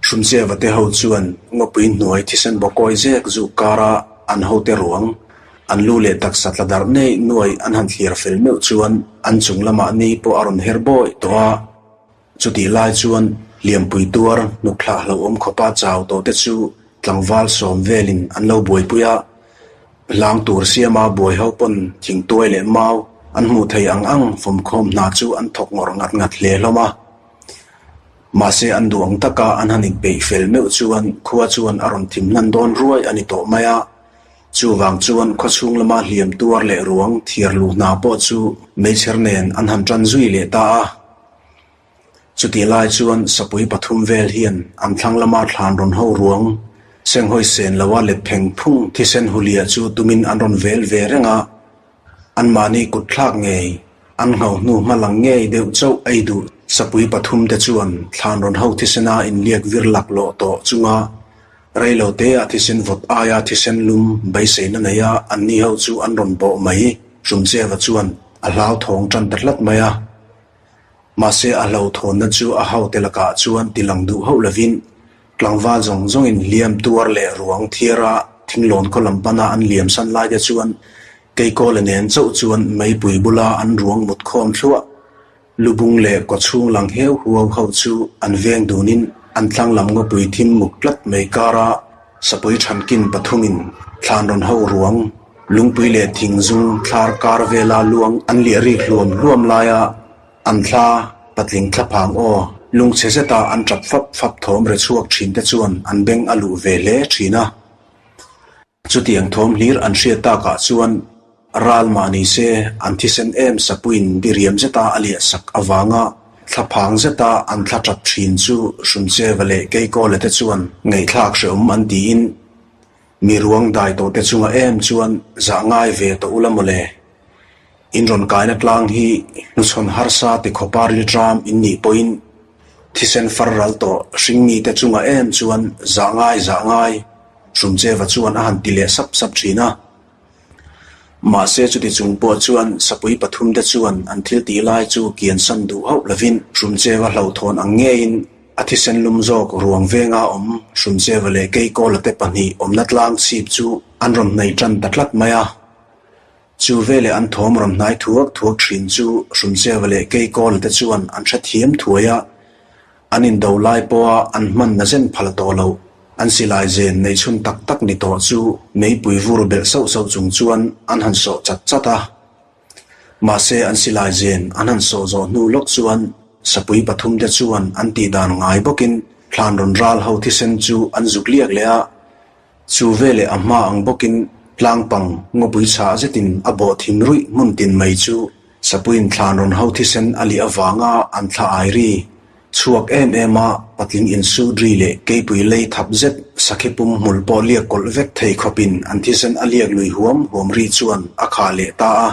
Hrumcheva te ho chuan ngawpui hnuai thisen bawkawi zek zuk kara an hote ruang, an lu leh taksa tla darh nei nuai an han thlir fel meuh chuan an chung lamah ni pawh a rawn her bawi tawh a. Chutih lai chuan Liampui tuar hnuk thlah hlauhawm khawpa chau tawh te chu tlangval sawm velin an lo buaipui a. Hlang tur siama buai ho pawn thingtuai leh mau an hmuh thei ang ang fawmkhawm hna chu an thawk ngawrh ngat ngat hle hlawm a. Mahse an duh ang taka an han inpeih fel meuh chuan khua chuan a rawn thim hnan dawn ruai a ni tawh mai a. Chuvang chuan khawchhung lama hliam tuar leh ruang thiar luh hna pawh chu meichher nen an han tan zui leh ta a. Chutih lai chuan sapui pathum vel hian an thlang lama thlan rawn ho ruang senghawi sen loa let pheng phung thisen huliah chu tumin an rawn vel ve reng a. Anmahni kut thlak ngei, an ngho hnu hma lang ngei deuh chauh ei duh sapui pathum te chuan thlan rawn ho thisena inliak vir laklawh tawh chunga reilo teah thisen vawt aia thisen lum beiseina neia anni ho chu an rawn bawh mai. Hrumcheva chuan a hlauthawng tan ta hlat mai a. Mahse a hlauhthawnna chu a hote lakah chuan ti lang duh hauh lovin tlangval zawng zawngin hliam tuar leh ruang thiara thinglawn khaw lam pana an liam san lai te chuan Keikawla nen chauh chuan meipui bula an ruang mut khawm thluah. Lubung leh kawchhung lang heu huau ho chu an veng dunin an tlang lam ngawpui thim muk tlat mai kara sapui thankin pathumin thlan rawn ho ruang lungpui leh thingzung thlar kar vela luang an liah rik hluam hluam laia an thla patling thlaphang aw lungchhe zeta an tap fap fap thawm re chhuak thin te chuan an beng a luh ve hle thin a. Chutiang thawm hlir an hriat takah chuan ral mah ni se an thisen em sapuiin diriam zeta a liah sak avanga thlaphang zeta an thla tap thin chu Hrumcheva leh Keikawla te chuan ngaihthlak hrehawm an tiin mi ruang dai tawh te chunga em chuan zah ngai ve tawh ula mawle. In rawn kaina tlang hi hnuchhawn harsa ti khawpa rilṭam in nih pawhin thisen far ral tawh hringmi te chunga em chuan zah ngai zah ngai Hrumcheva chuan a han ti leh sap sap thin a. Mahse chuti chung pawh chuan sapui pathum te chuan an thil tih lai chu kiansan duh hauh lovin Hrumcheva hlauhthawn ang ngeiin a thisen lum zawk ruang venga awm Hrumcheva leh Keikawla te pahnih awmna tlang chhip chu an rawn hnaih tan ta tlat mai a. Chu veleh an thawm rawn hnai thuak thuak thin chu Hrumcheva leh Keikawla te chuan an hrethiam thuai a. An indo lai pawha an hman na zen phal tawh loh, an silai zen nei chhun tak tak ni tawh chu meipui vur belh sauh sauh chung chuan an han sawh chat chat a. Mahse an silai zen an han sawh zawh hnu lawk chuan sapui pathum te chuan an tih dan ngai bawkin thlan rawn ral ho thisen chu an zuk liak leh a. Chu veleh a hma ang bawkin tlangpang ngawpui chhah zetin a bawh thim ruih hmun tin mai chu Sapuiin thlan rawn ho thisen a lih avanga an thla ai ri chhuak em em a, patling insut ri leh keipui lei thap zet sakhi pum hmul pawh liak kawlh vek thei khawpin an thisen a liak lui huam huam ri chuan a khah leh ta a.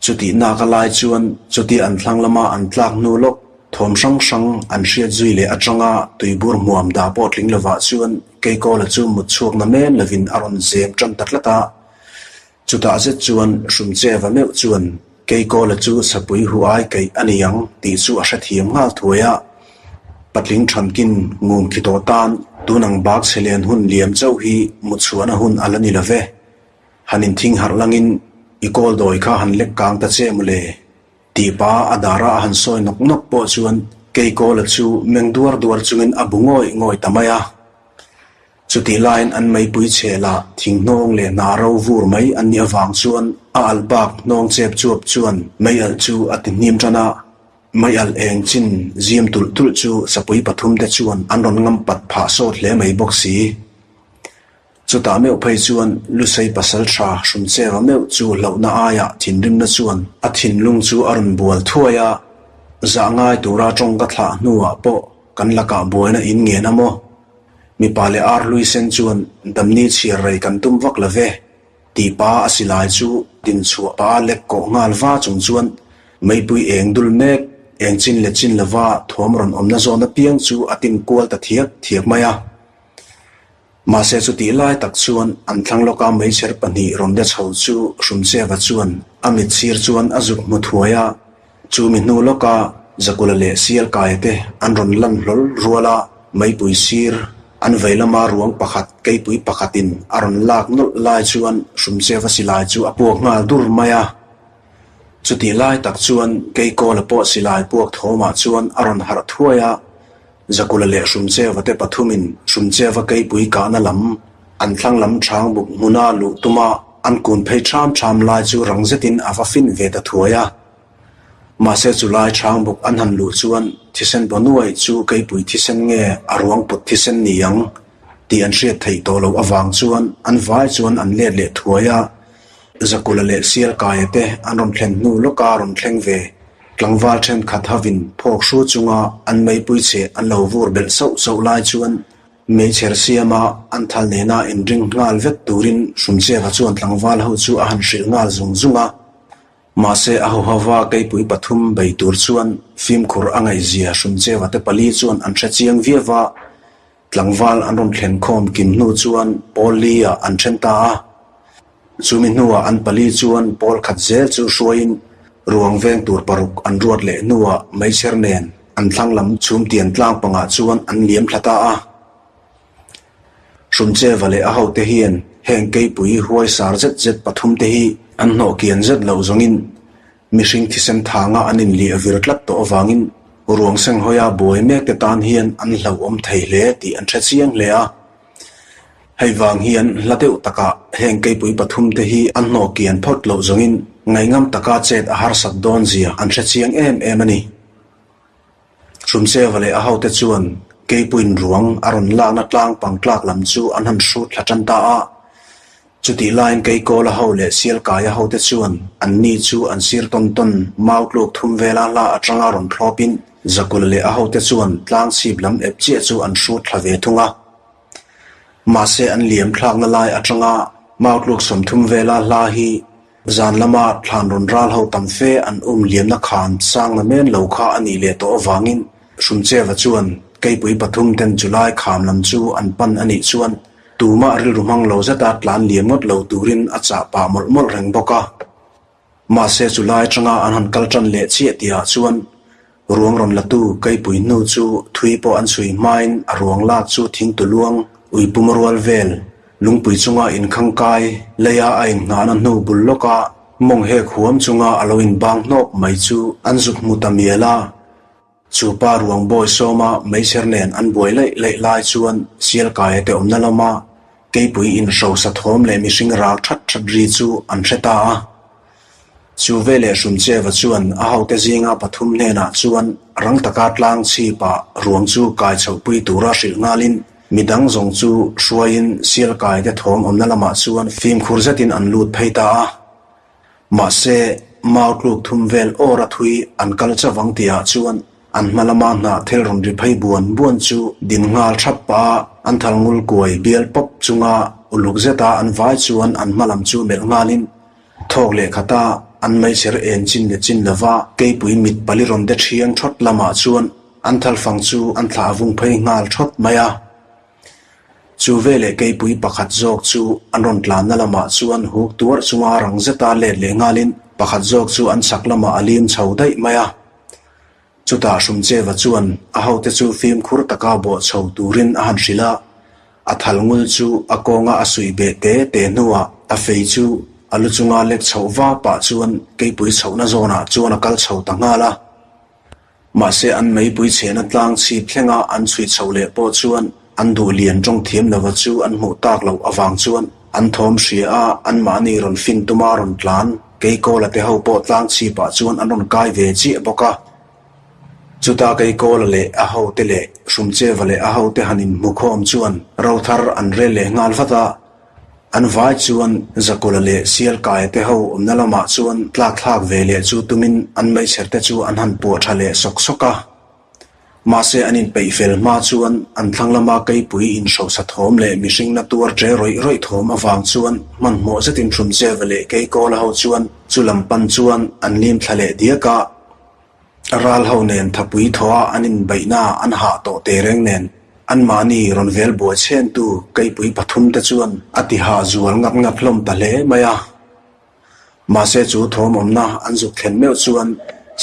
Chutih nak a lai chuan chuti an thlang lama an tlak hnu lawk thawm hrang hrang an hriat zui leh atanga tuibur hmuam dah pawh tling lovah chuan Keikawla chu mut chhuak na men lovin a rawn zem tan ta tlat a. Chutah zet chuan Hrumcheva meuh chuan Keikawla chu sapui hu ai keih a ni ang tih chu a hrethiam nghal thuai a. Patling thankin ngum khi tawh tan tun ang bak chhe len hun liam chauh hi mutchhuahna hun a la ni lo ve. Han inthing harh langin i kawl dawi kha han lek kang ta che mawle tih pa a dara a han sawi nawk nawk pawh chuan Keikawla chu meng duar duar chungin a bu ngawih ngawih ta mai a. Chutih laiin an meipui chhe lah thing hnawng leh hna ro vur mai an nih avang chuan a alh bak hnawng chep chuap chuan mei alh chu a ti hnim tan a. Mei alh eng chin zim tulh tulh chu sapui pathum te chuan an rawn ngam pat phah sawt hle mai bawk si. Chutah meuh phei chuan Lusei pasal tha Hrumcheva meuh chu hlauhna aiah thinrimna chuan a thinlung chu a rawn bual thuai a, zah ngai tura tawng ka thlah hnuah pawh kan lakah buaina in ngen a maw? Mipa leh ar hlui sen chuan damni chhiar rei kan tum vak lo ve, tih pa a silai chu dinchhuah pa lek kawh nghal va chung chuan meipui eng dul mek, eng chin leh chin lova thawm rawn awmna zawn apiang chu a tin kual ta thiak thiak mai a. Mahse chutih lai tak chuan an thlang lawka meichher pahnih rawn de chho chu Hrumcheva chuan a mit sir chuan a zuk hmu thuai a, chu mi hnu lawka Zakula leh Sialkaia te an rawn lan hlawl rual a. Meipui sir an vei lama ruang pakhat keipui pakhatin a rawn lak nawlh lai chuan Hrumcheva silai chu a puak nghal dur mai a. Chutih lai tak chuan Keikawla pawh silai puak thawmah chuan a rawn harh thuai a, Zakula leh Hrumcheva te pathumin Hrumcheva keipui kahna lam an thlang lam chang buk hmuna luh tuma an kun phei ṭham ṭham lai chu rang zetin a va fin ve ta thuai a. Mahse chu lai chang buk an han luh chuan thisen baw nuai chu keipui thisen nge a ruang put thisen ni ang tih an hriat theih tawh loh avang chuan an vai chuan an let leh thuai a. Zakula leh Sialkaia te an rawn thlen hnu lawka rawn thleng ve. Tlangval thenkhat hovin phawk hru chunga an meipui cheh an lo vur belh sauh sauh lai chuan meichher siama an thal nena inring nghal vek turin Hrumcheva chuan tlangval ho chu a han hrilh nghal zung zung a. Mahse a huhova keipui pathum bei tur chuan fimkhur a ngaihzia Hrumcheva te pali chuan an hre chiang viau va, Tlangval an rawn thlen khawm kim hnu chuan pawl li ah an then ta a. Chumi hnuah an pali chuan pawl khat zel chu hruaiin ruang veng tur paruk an ruat leh hnuah meichher nen an thlang lam chhum tian tlang pangah chuan an liam thla ta a. Hrumcheva leh a hote hian heng keipui huai sar zet zet pathum te hi an hnawh kian zet loh zawngin Mihring thisen thanga an inliah vir tlat tawh avangin ruang senghawia buai mek te tan hian an hlauhawm thei hle tih an hre chiang hle a. Hei vang hian hla deuh takah heng keipui pathum te hi an hnawh kian phawt loh zawngin ngaihngam taka chet a harsat dawn zia an hre chiang em em a ni. Hrumcheva leh a hote chuan Keipuiin ruang a rawn lakna tlang pang tlak lam chu an han hrut thla tan ta a. Chutih laiin Keikawla ho leh Sialkaia hote chuan an ni chu an sir tawn tawn mau tluk thum vela hla atanga rawn thlawpin Zakula leh a hote chuan tlang chhip lam ep chiah chu an hrut thla ve thung a. Mahse an liam thlakna lai atanga mau tluk 30 vela hla hi Zan lama thlan rawn ral ho tam fe an um liamna khan sang na men lo kha a nih leh tawh avangin Hrumcheva chuan keipui pathum ten chulai kham lam chu an pan a nih chuan tumah rilru hmang lo zeta tlan liam ngawt lo turin a chah pah mawlh mawlh reng bawk a. Mahse chulai atanga an han kal tan leh chiah tihah chuan Ruang rawn latu Keipui hnu chu thui pawh an chhui hmain a ruang lak chu thingtu luang, uipum rual vel, lungpui chunga inkhang kai, leia a inngahna hnu bul lawka mawng hek huam chunga a lo inbang hnawk mai chu an zuk hmu ta mial a. Chu pa ruang bawi sawma meichher nen an buai laih laih lai chuan Sialkaia te awmna lama Keipui inhrosa thawm leh mihring rak that that ri chu an hre ta a. Chu veleh Hrumcheva chuan a hote zinga pathum hnenah chuan rang taka tlang chhipah ruang chu kai chhohpui tura hrilh nghalin midang zawng chu hruaiin Sialkaite thawm awmna lamah chuan fimkhur zetin an lut phei ta a. Mahse, mau tluk thum vel awr a thui an kal chavang tihah chuan an hma lama hnah thil rawn ri phei buan buan chu din nghal thap pah a, an thal ngul kuai bial pawp chunga uluk zeta an vai chuan an hma lam chu melh nghalin Thawk leh khata an meichher en chin leh chin lova keipui mit pali rawn de thiang thawt lamah chuan an thalfang chu an thlah vung phei nghal thawt mai a. Chu veleh keipui pakhat zawk chu an rawn tlanna lamah chuan huk tuarh chunga rang zeta let leh nghalin pakhat zawk chu an chhak lamah a lim chho daih mai a. Chutah Hrumcheva chuan a hote chu fimkhur taka bawh chho turin a han hrilh a, a thal ngul chu a kawnga a suih beh te te hnuah a fei chu a lu chunga lek chhoh va pah chuan keipui chhohna zawnah chuan a kal chho ta nghal a. Mahse an meipui chhehna tlang chhip thlenga an chhui chhoh leh pawh chuan an duh lian tawng thiam lova chu an hmuh tak loh avang chuan an thawm hria a, anmahni rawn fin tuma rawn tlan. Keikawla te ho pawh tlang chhipah chuan an rawn kai ve chiah bawk a. Chuta Keikawla leh a hote leh Hrumcheva leh a hote han inhmu khawm chuan rothar an rel leh nghal vat a. An vai chuan Zakula leh Sialkaia te ho awmna lamah chuan tlak thlak ve leh chu tumin an meichher te chu an han puah tha leh sawk sawk a. Mahse an inpeih fel hma chuan an thlang lama keipui inhrosa thawm leh mihring na tuar ṭe rawih rawih thawm avang chuan hmanhmawh zetin Hrumcheva leh Keikawla ho chuan chu lam pan chuan an lim thla leh diak a. Ral ho nen thapui thawha an inbeihna an hah tawh tehreng nen anmahni rawn vel buai chhentu keipui pathum te chuan a ti hah zual ngat ngat hlawm ta hle mai a. Mahse chu thawm awmna an zuk thlen meuh chuan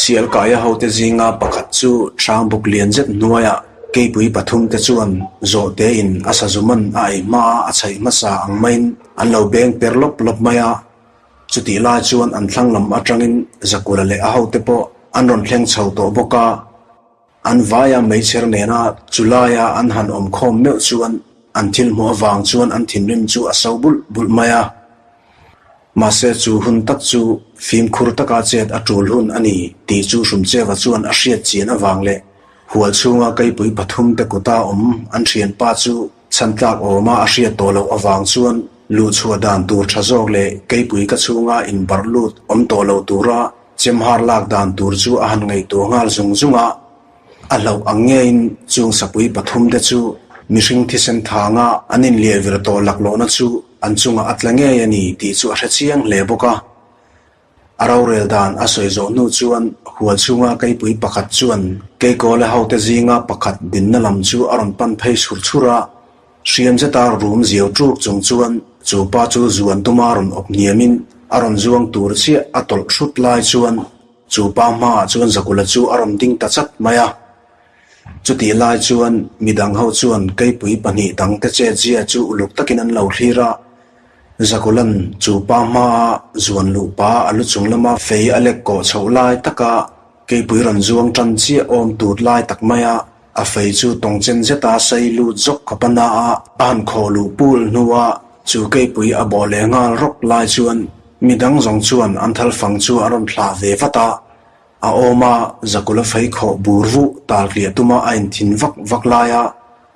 Sialkaia hote zinga pakhat chu Hrang buk lian zet hnuaiah Keipui pathumte chuan zawhtein a sazuman a ei hmaa a chhaih hmasa ang maiin an lo beng per lawp lawp mai a. Chutih lai chuan an thlang lam atangin Zakula leh a hote pawh an rawn thleng chho tawh bawk a. An vaia meichher nena chu laia an han awm khawm meuh chuan an thil hmuh avang chuan an thinrim chu a so bulh bulh mai a. Mahse chu hun tak chu fimkhur taka chet a tul hun a ni tih chu Hrumcheva chuan a hriat chian avang leh hual chhunga keipui pathumte kuta awm an thianpa chu chhan tlak awma a hriat tawh loh avang chuan luhchhuah dan tur tha zawk leh keipui ka chhunga inbarh lut awm tawh lo tura Chemhar lak dan tur chu a han ngaihtuah nghal zung zung a, a hlauh ang ngeiin chung sapui pathumte chu mihring thisen thanga an inliah vir tawh laklawhna chu an chungah a tla ngei a ni tih chu a hre chiang hle bawk a. A rorel dan a sawi zawh hnu chuan hual chhunga keipui pakhat chuan Keikawla hote zinga pakhat dinna lam chu a rawn pan phei chhur chhur a, Hriam zeta rum ziau ṭuk chung chuan chu pa chu zuan tuma rawn awp hniamin a rawn zuang tur chiah a tawlh hrut lai chuan chu pa hmaah chuan Zakula chu a rawn ding ta chat mai a. Chutih lai chuan midang ho chuan keipui pahnih dangte chetzia chu uluk takin an lo thlir a. Zakulan chu pa hmaa zuan luh pa a lu chung lama fei a lek kawh chhoh lai taka keipui rawn zuang ṭan chiah awm tut lai tak maia A fei chu tawngchen zeta sei lut zawk khawp a na a, a han khawh luh pul hnua chu keipui a bawh leh nghal rawk lai chuan midang zawng chuan an thal fang chu a rawn thlah ve vat a. A awm a, Zakula fei khawh bur vuh tal tliah tuma a inthin vak vak lai a,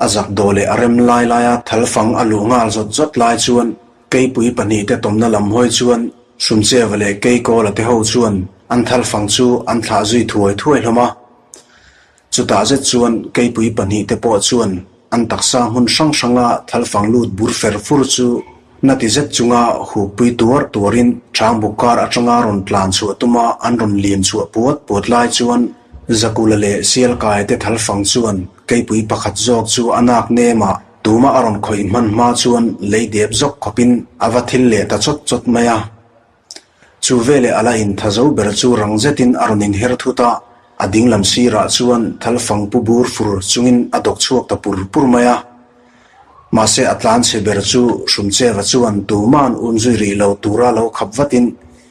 a zak dawh leh a rem lai laia thal fang a luh nghal zawt zawt lai chuan keipui pahnihte tawmna lam hawi chuan Hrumcheva leh Keikawla te ho chuan an thal fang chu an thlah zui thuai thuai hlawm a. Chutah zet chuan keipui pahnihte pawh chuan an taksa hmun hrang hranga thalfang lut bur fer fur chu na ti zet chunga hukpui tuar tuarin Ṭhangbuk kar aṭanga rawn tlan chhuah tuma an rawn liam chhuah puat puat lai chuan Zakula leh Sialkaite thalfang chuan keipui pakhat zawk chu a nak nemah tuma a rawn khawih hman hma chuan lei dep zawk khawpin a va thil leh ta chawt chawt mai a. Chu veleh a la intha zo ber chu rang zetin a rawn inher thut a, a dinglam sirah chuan thalfang pu bur fur chungin a dawk chhuak ta pur pur mai a. Mahse a tlan chhe ber chu Hrumcheva chuan tuma'n un zui rih lo tura lo khap vatin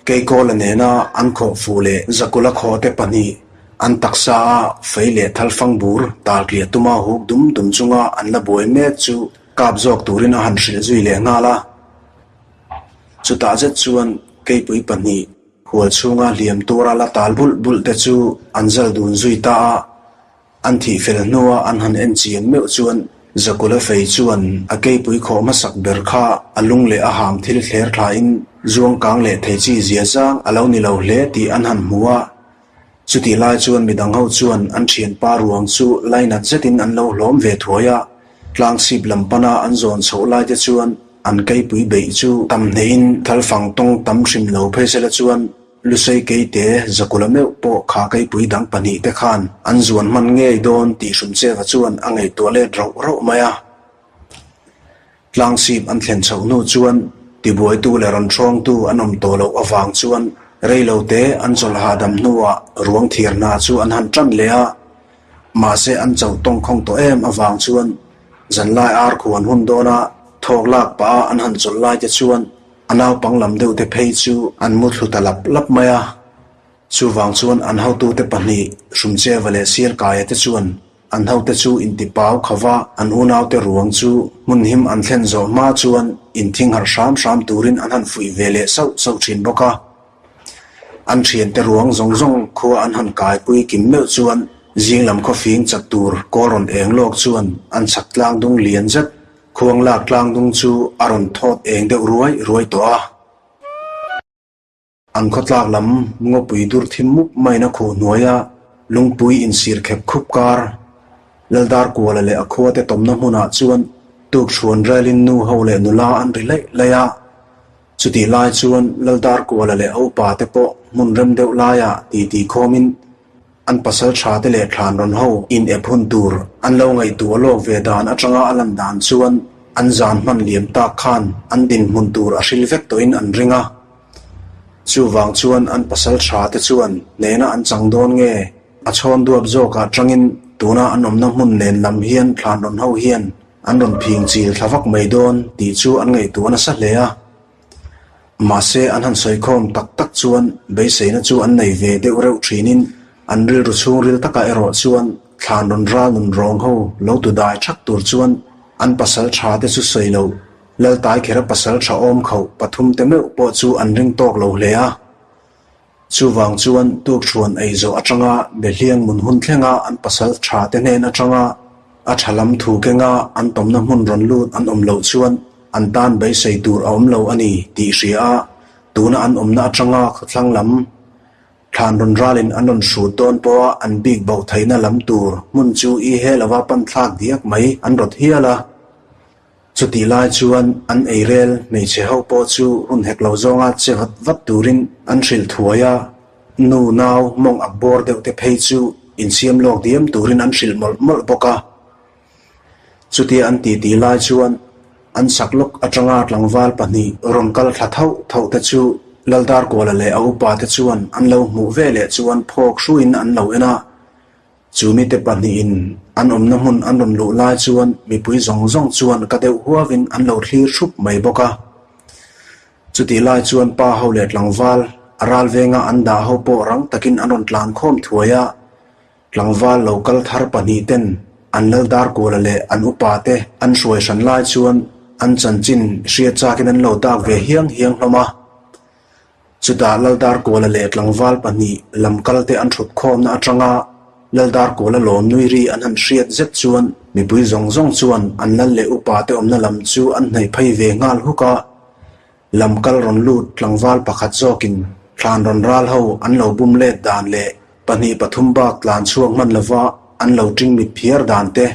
Keikawla nena an khawh fuh leh Zakula khawte pahnih an taksa a fei leh thalfang bur taltliah tuma huk dum dum chunga an la buai mek chu kap zawk turin a han hrilh zui leh nghal a. Chutah zet chuan keipui pahnih hual chhunga hliam tura la tal bulh bulh te chu an zal dun zui ta a, an thih fel hnua an han en chian meuh chuan Zakula fei chuan a keipui khawh hmasak ber kha a lung leh a ham thil thler thlain zuang kang leh thei chi zia zang a lo ni lo hle tih an han hmu a. Chutih lai chuan midang ho chuan an thianpa ruang chu lainat zetin an lo hlawm ve thuai a, tlangsip lam pana an zawn chhoh lai te chuan an keipui beih chu tam hneihin thalfang tawng tam hrim lo phei sela chuan Lusei keite Zakula meuh pawh kha keipui dang pahnih te khan an zuan hman ngei dawn tih Hrumcheva chuan a ngaihtuah let rauh rauh mai a. Tlangsip an thlen chhoh hnu chuan tibuaitu leh rawn hrawngtu an awm tawh loh avang chuan reilote an chawlh hahdam hnuah ruang thir hna chu an han tan leh a, mahse an chauh tawngkhawng tawh em avang chuan zanlai ar khuan hun dawna thawk lak pah a an han chawlh lai te chuan a naupang lam deuh te phei chu an mu thlu ta lap lap mai a. Chuvang chuan an hotute pahnih Hrumcheva leh Sialkaia te chuan An hote chu intipau khova an unaute ruang chu hmun him an thlen zawh hma chuan inthing harh hram hram turin an han fuih ve leh sauh sauh thin bawk a. An thiante ruang zawng zawng khua an han kaipui kim meuh chuan zing lam khawfing chat tur kawl rawn eng lawk chuan an chhak tlang dung lian zet khuang lak tlang dung chu a rawn thawt eng deuh ruai ruai tawh a. An khawtlak lam ngawpui dur thim mup maiin a khuh hnuai a, lungpui insir khep khup kar. Laldarkuala leh a khuate tawmna hmunah chuan tukchhuan relin nu ho leh nula an ri laih laih a. Chutih lai chuan Laldarkuala leh a upate pawh hmun rem deuh laiah titi khawmin An pasal tha te leh thlan rawn ho in ep hun tur an lo ngaihtuah lawk ve dan atanga a lan dan chuan an zan hman liam tak khan an dinhmun tur a hril vek tawhin an ring a. Chuvang chuan an pasal tha te chuan hnehna an chang dawn nge? A chhawn duap zawkah tangin. tuna an awmna hmun nen lam hian thlan rawn ho hian an rawn phing chil thla vak mai dawn tih chu an ngaihtuah nasa hle a. Mahse an han sawikhawm tak tak chuan beiseina chu an nei ve deuh reuh thinin an rilru chhungril takah erawh chuan thlan rawn ral nun rawng ho lo tu dai thak tur chuan an pasal tha te chu sawi loh Laltai khera pasal tha awm khauh pathum te meuh pawh chu an ring tawk lo hle a. Chuvang chuan tukṭhuan ei zawh aṭanga Behliang mun hun thlenga an pasal ṭha te hnen aṭanga a ṭha lam thu kenga an tawmna hmun rawn lut an awm loh chuan an tan beisei tur a awm lo a ni tih hria a, tuna an awmna aṭanga khawthlang lam thlan rawn ralin an rawn hrut dawn pawha an bik boh theihna lam tur hmun chu i he lova pan thlak diak mai an rawt hial a. Chutih lai chuan an eirel hmeichhe ho pawh chu hun hek lo zawnga che vat vat turin an hrilh thuai a, nu nau mawng ak bawr deuh te phei chu insiam lawk diam turin an hrilh mawlh mawlh bawk a. Chutia an titi lai chuan an sak lawk atanga tlangval pahnih rawn kal thla thauh thauh te chu Laldarkuala leh a upa te chuan an lo hmuh veleh chuan phawk hruiin an lo en a. Chu mite pahnihin an awmna hmun an rawn luh lai chuan mipui zawng zawng chuan ka deuh huavin an lo thlir thup mai bawk a. Chutih lai chuan pa ho leh tlangval a ral venga an dah ho pawh rang takin an rawn tlan khawm thuai a. Tlangval lo kal thar pahnih ten an lal dar kuala leh an upa te an hruai hran lai chuan an chanchin hriat chakin an lo dak ve hiang hiang hlawm a. Chutah Laldarkuala leh tlangval pahnih lam kalte an thut khawmna atanga Laldarkuala lawm nui ri an han hriat zet chuan mipui zawng zawng chuan an lal leh upa te awmna lam chu an hnaih phei ve nghal huk a. Lam kal rawn lut tlangval pakhat zawkin thlan rawn ral ho an lo bum let dan leh pahnih pathum bak tlan chhuak hman lova an lo ṭing mit phiar dan te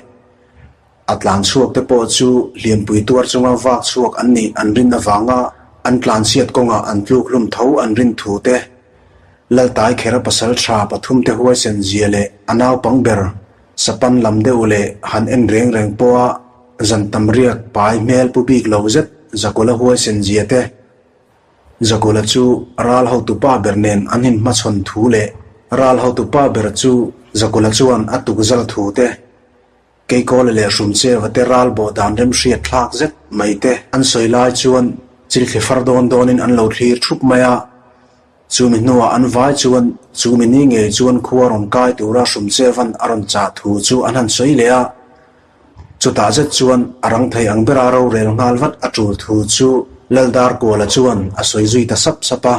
A tlan chhuak te pawh chu hliampui tuar chunga vak chhuak an nih an rin avanga an tlan chhiat kawngah an tluk hlum tho an rin thu te, Laltai khera pasal tha pathum te huaisen zia leh a naupang ber sapan lam deuh leh han en reng reng pawha zan tam riak pai hmel pu bik lo zet Zakula huaisen zia te, Zakula chu ral hotupa ber nen an inhmachhawn thu leh ral hotupa ber chu Zakula chuan a tukzal thu te, Keikawla leh Hrumcheva te ral bawh dan remhriat thlak zet mai te an sawi lai chuan chilthli far dawn dawnin an lo thlir thup mai a. Chumi hnuah an vai chuan chumi ni ngei chuan khua rawn kai tura Hrumcheva'n a rawn chah thu chu an han sawi leh a. Chutah zet chuan a rang thei ang bera rorel nghal vat a tul thu chu Laldarkuala chuan a sawi zui ta sap sap a.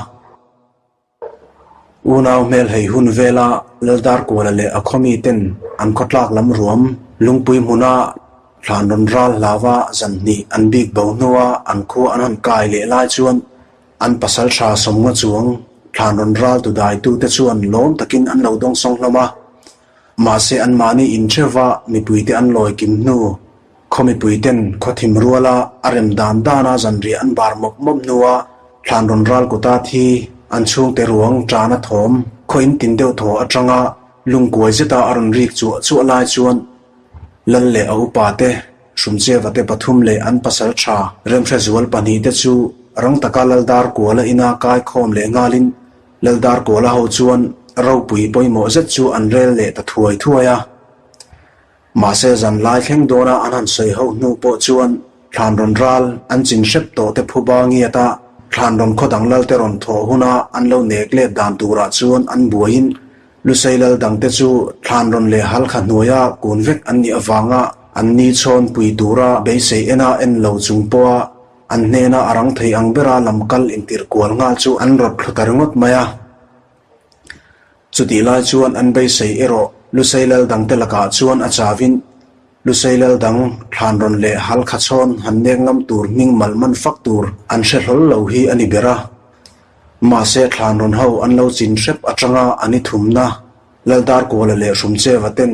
Unau hmel hei hun vela Laldarkuala leh a khawmi ten an khawtlak lam ruam lungpui hmuna thlan rawn ral hlauva zan hnih an bik bo hnua an khua an han kai leh lai chuan an pasal tha sawmnga chuang thlan rawn ral tu daitu te chuan lawm takin an lo dawngsawng hlawm a. Mahse anmahni intheuva mipuite an lawi kim hnu, khaw mipuiten khaw thim ruala a rem dan dana zanriah an bar mawp mawp hnua thlan rawn ral kuta thi an chhungte ruang tana thawm khaw in tin deuh thaw atanga lungkuai zeta a rawn rik chuah chuah lai chuan Lal leh a upate, Hrumcheva te pathum leh an pasal tha Remhrezual pahnihte chu rang taka Laldar kuala ina kai khawm leh nghalin Laldarkuala ho chuan ropui pawimawh zet chu an rel leh ta thuai thuai a. Mahse zan lai thleng dawna an han sawi ho hnu pawh chuan thlan rawn ral an chin hrep tawh te phuba ngiat a, thlan rawn khaw dang lal te rawn thawh huna an lo nek let dan turah chuan an buaiin Lusei lal dangte chu thlan rawn leh halkha hnuaia kun vek an nih avanga an ni chhawn pui tura beisei ena en lo chung pawha An hnena a rang thei ang bera lam kal intirh kual nghal chu an rawt thlu ta ringawt mai a. Chutih lai chuan an beisei erawh Lusei lal dangte lakah chuan a chavin Lusei lal dang thlan rawn leh halkha chhawn han nek ngam tur hming mal man fak tur an hre hlawl lo hi a ni ber a. Mahse thlan rawn ho an lo chin hrep atanga an i thumna Laldarkuala leh Hrumcheva ten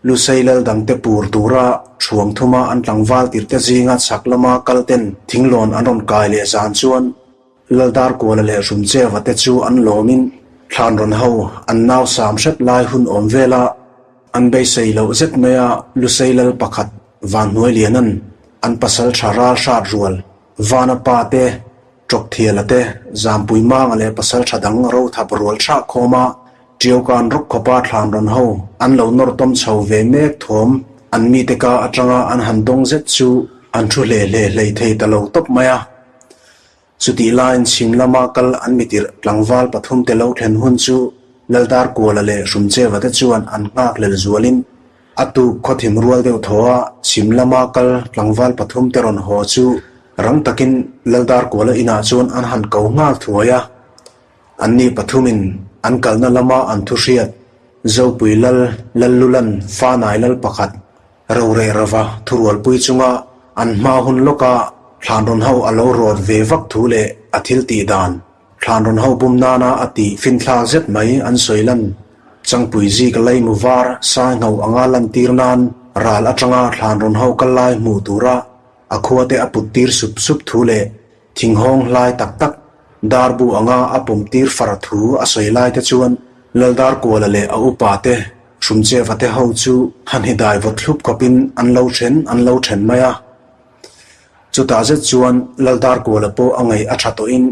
Lusei lal dangte pur tura thuam thuma an tlangval tirhte zinga chhak lama kal ten thinglawn an rawn kai leh zan chuan Laldarkuala leh Hrumcheva te chu an lawmin thlan rawn ho an nau sam hrep lai hun awm vela an beisei loh zet maia Lusei lal pakhat Vanhnuailianan an pasal tha ral hrat rual Vana pa te Tawkthiala te, Zampui Manga leh pasal tha dang ro thap rual thah khawma. Ṭiaukan rawk khawpa thlan rawn ho an lo nawr tawm chho ve mek thawm an mite ka aṭanga an han dawng zet chu an thu hle hle hlei thei ta lo tawp mai a. Chutih laiin chhim lama kal an mitirh tlangval pathumte lo thlen hun chu Laldarkuala leh Hrumcheva te chuan an nghak lel zualin a tuk khawthim rual deuh thaw a, chhim lama kal tlangval pathumte rawn haw chu rang takin Laldarkuala inah chuan an han ko nghal thuai a. Anni pathumin an kalna lama an thu hriat Zopui Lal Lallulan Fanai Lal pakhat Roreh rova thurualpui chunga an hma hun lawka thlanrawn ho a lo rawt ve vak thu leh a thil tih dan, thlanrawn ho bum nana a tih finthlak zet mai an sawi lan. Changpui zik leimu var sai ngho anga lantir nan ral atanga thlanrawn ho kal lai hmuh tura a khua te a put tir sup sup thu leh Thinghawng hlai tak tak, darbu anga a pawm tir far thu a sawi lai te chuan Laldarkuala leh a upa te, Hrumcheva te ho chu han hi dai vawt thlup khawpin an lo then an lo then mai a. Chutah zet chuan Laldarkuala pawh a ngaih a tha tawhin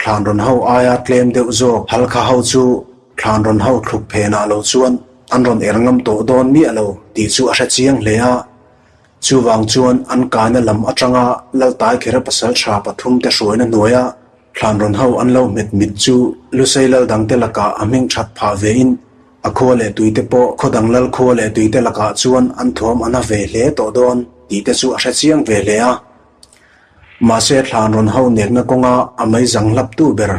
Thlanrawn ho aia tlem deuh zawk Halkha ho chu Thlanrawn ho thluk phenah lo chuan an rawn er ngam tawh dawn miah lo tih chu a hre chiang hle a. Chuvang chuan an kaina lam atanga Laltaikhera pasal tha pathum te hruaina hnuaia thlanrawn ho an lo hmet mit chu Lusei lal dangte lakah a hming that phah vein a khua leh tuite pawh khaw dang lal khua leh tuite lakah chuan an thuam a na ve hle tawh dawn tih te chu a hre chiang ve hle a. Mahse thlanrawn ho nekna kawnga a meizang hlaptu ber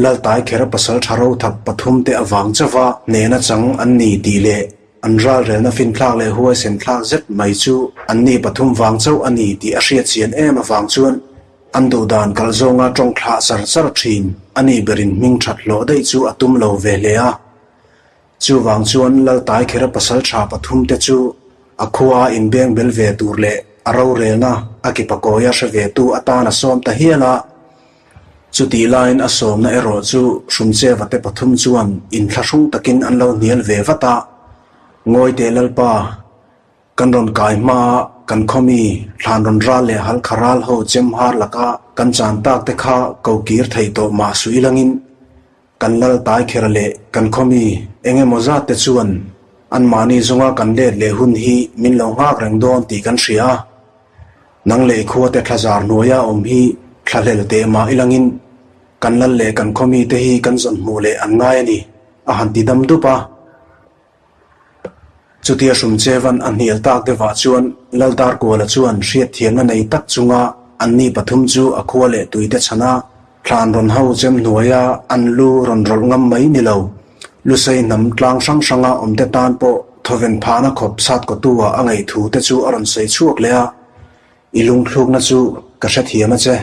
Laltaikhera pasal tha rothap pathum te avang chauha hnehna chang an ni tih leh An ralrelna finthlak leh huaisen thlak zet mai chu anni pathum vang chauh a ni tih a hriat chian em avang chuan an duhdan kal zawnga tawng thlah char char thin a nih berin hming that hlawh daih chu a tum lo ve hle a. Chuvang chuan Laltaikhera pasal tha pathum te chu a khua inbeng bel ve tur leh a rorelna a kipakawia hre ve tu atan a sawm ta hial a. Chutih laiin a sawmna erawh chu Hrumcheva te pathum chuan inthlahrung takin an lo hnial ve vat a, Ngawi teh Lalpa, kan rawn kai hmaa kan khawmi thlan rawn ral leh halkha ral ho chem har laka kan chan tak te kha ko kir thei tawh mah suih langin kan lal tai kher leh kan khawmi eng emaw zat te chuan anmahni zawnga kan let leh hun hi min lo nghak reng dawn tih kan hria a. Nang leh khuate thlazar hnuaia awm hi thlahlel teh mah ilangin kan lal leh kan khaw mite hi kan zawn hmuh leh an ngai a ni, a han ti dam dup a. Chutia Hrumchevan a hnial tak deuhah chuan Laldarkuala chuan hriatthiamna nei tak chunga anni pathum chu a khua leh tuite chhana thlan rawn ho chem hnuaia an lu rawn rawlh ngam mai ni lo, Lusei hnam tlang hrang hranga awmte tan pawh thawven phahna khawp sat kawtu-ah a ngaih thu te chu a rawn sawi chhuak leh a, I lungthlukna chu ka hrethiam a che.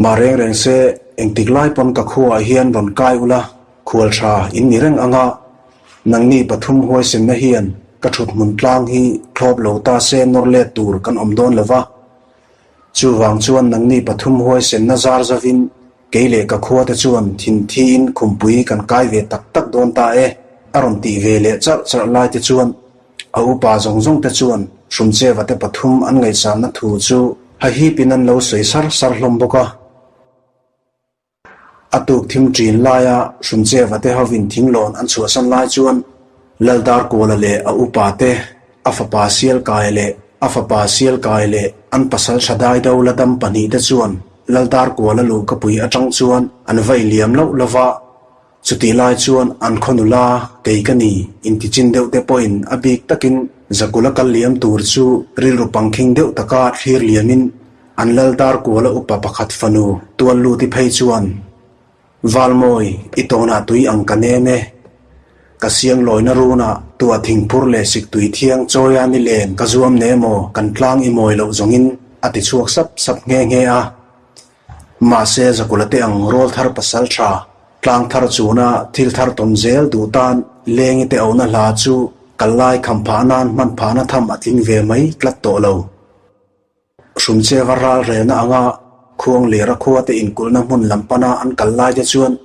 Mah reng reng se, engtik lai pawn ka khuaah hian rawn kai ula, khual tha in ni reng anga, nangni pathum huaisenna hian ka thut hmun tlang hi thlawp lo ta se nawr let tur kan awm dawn lo va. Chuvang chuan nangni pathum huaisenna zar zavin Kei leh ka khuate chuan thinthiin khumpui kan kai ve tak tak dawn ta e, a rawn tih ve leh charh charh lai te chuan a upa zawng zawng te chuan Hrumcheva te pathum an ngaihsanna thu chu hahipin an lo sawi sar sar hlawm bawk a. A tuk thim ṭin laia Hrumcheva te hovin thinglawn an chhuahsan lai chuan Laldarkuala leh a upa te A fapa Sialkai leh a fapa Sialkai leh an pasal Thadai do la dam pahnihte chuan Laldarkuala luhkapui atang chuan an vai liam loh lo va, chutih lai chuan an khaw nula kei ka ni intichin deuh te pawhin a bik takin Zakula kal liam tur chu rilru pangkhing deuh taka thlir liamin an Laldarkuala upa pakhat fanu Tualluti phei chuan Valmawi, i tawnah tui ang ka nem e. Ka siang lawina runah tuah thingphur leh siktui thiang chawia ni len ka zuam ne maw kan tlang i mawi loh zawngin a ti chhuak sap sap nghe nghe a. Mahse Zakula te ang rawl thar pasal tha, tlang thar chuna thil thar tawn zel duh tan lengi te ohna hla chu kal lai kham phah nan hman phahna tham a tling ve mai tlat tawh lo. Hrumcheva ral relna anga Khuanglera khuate inkulhna hmun lam pana an kal lai te chuan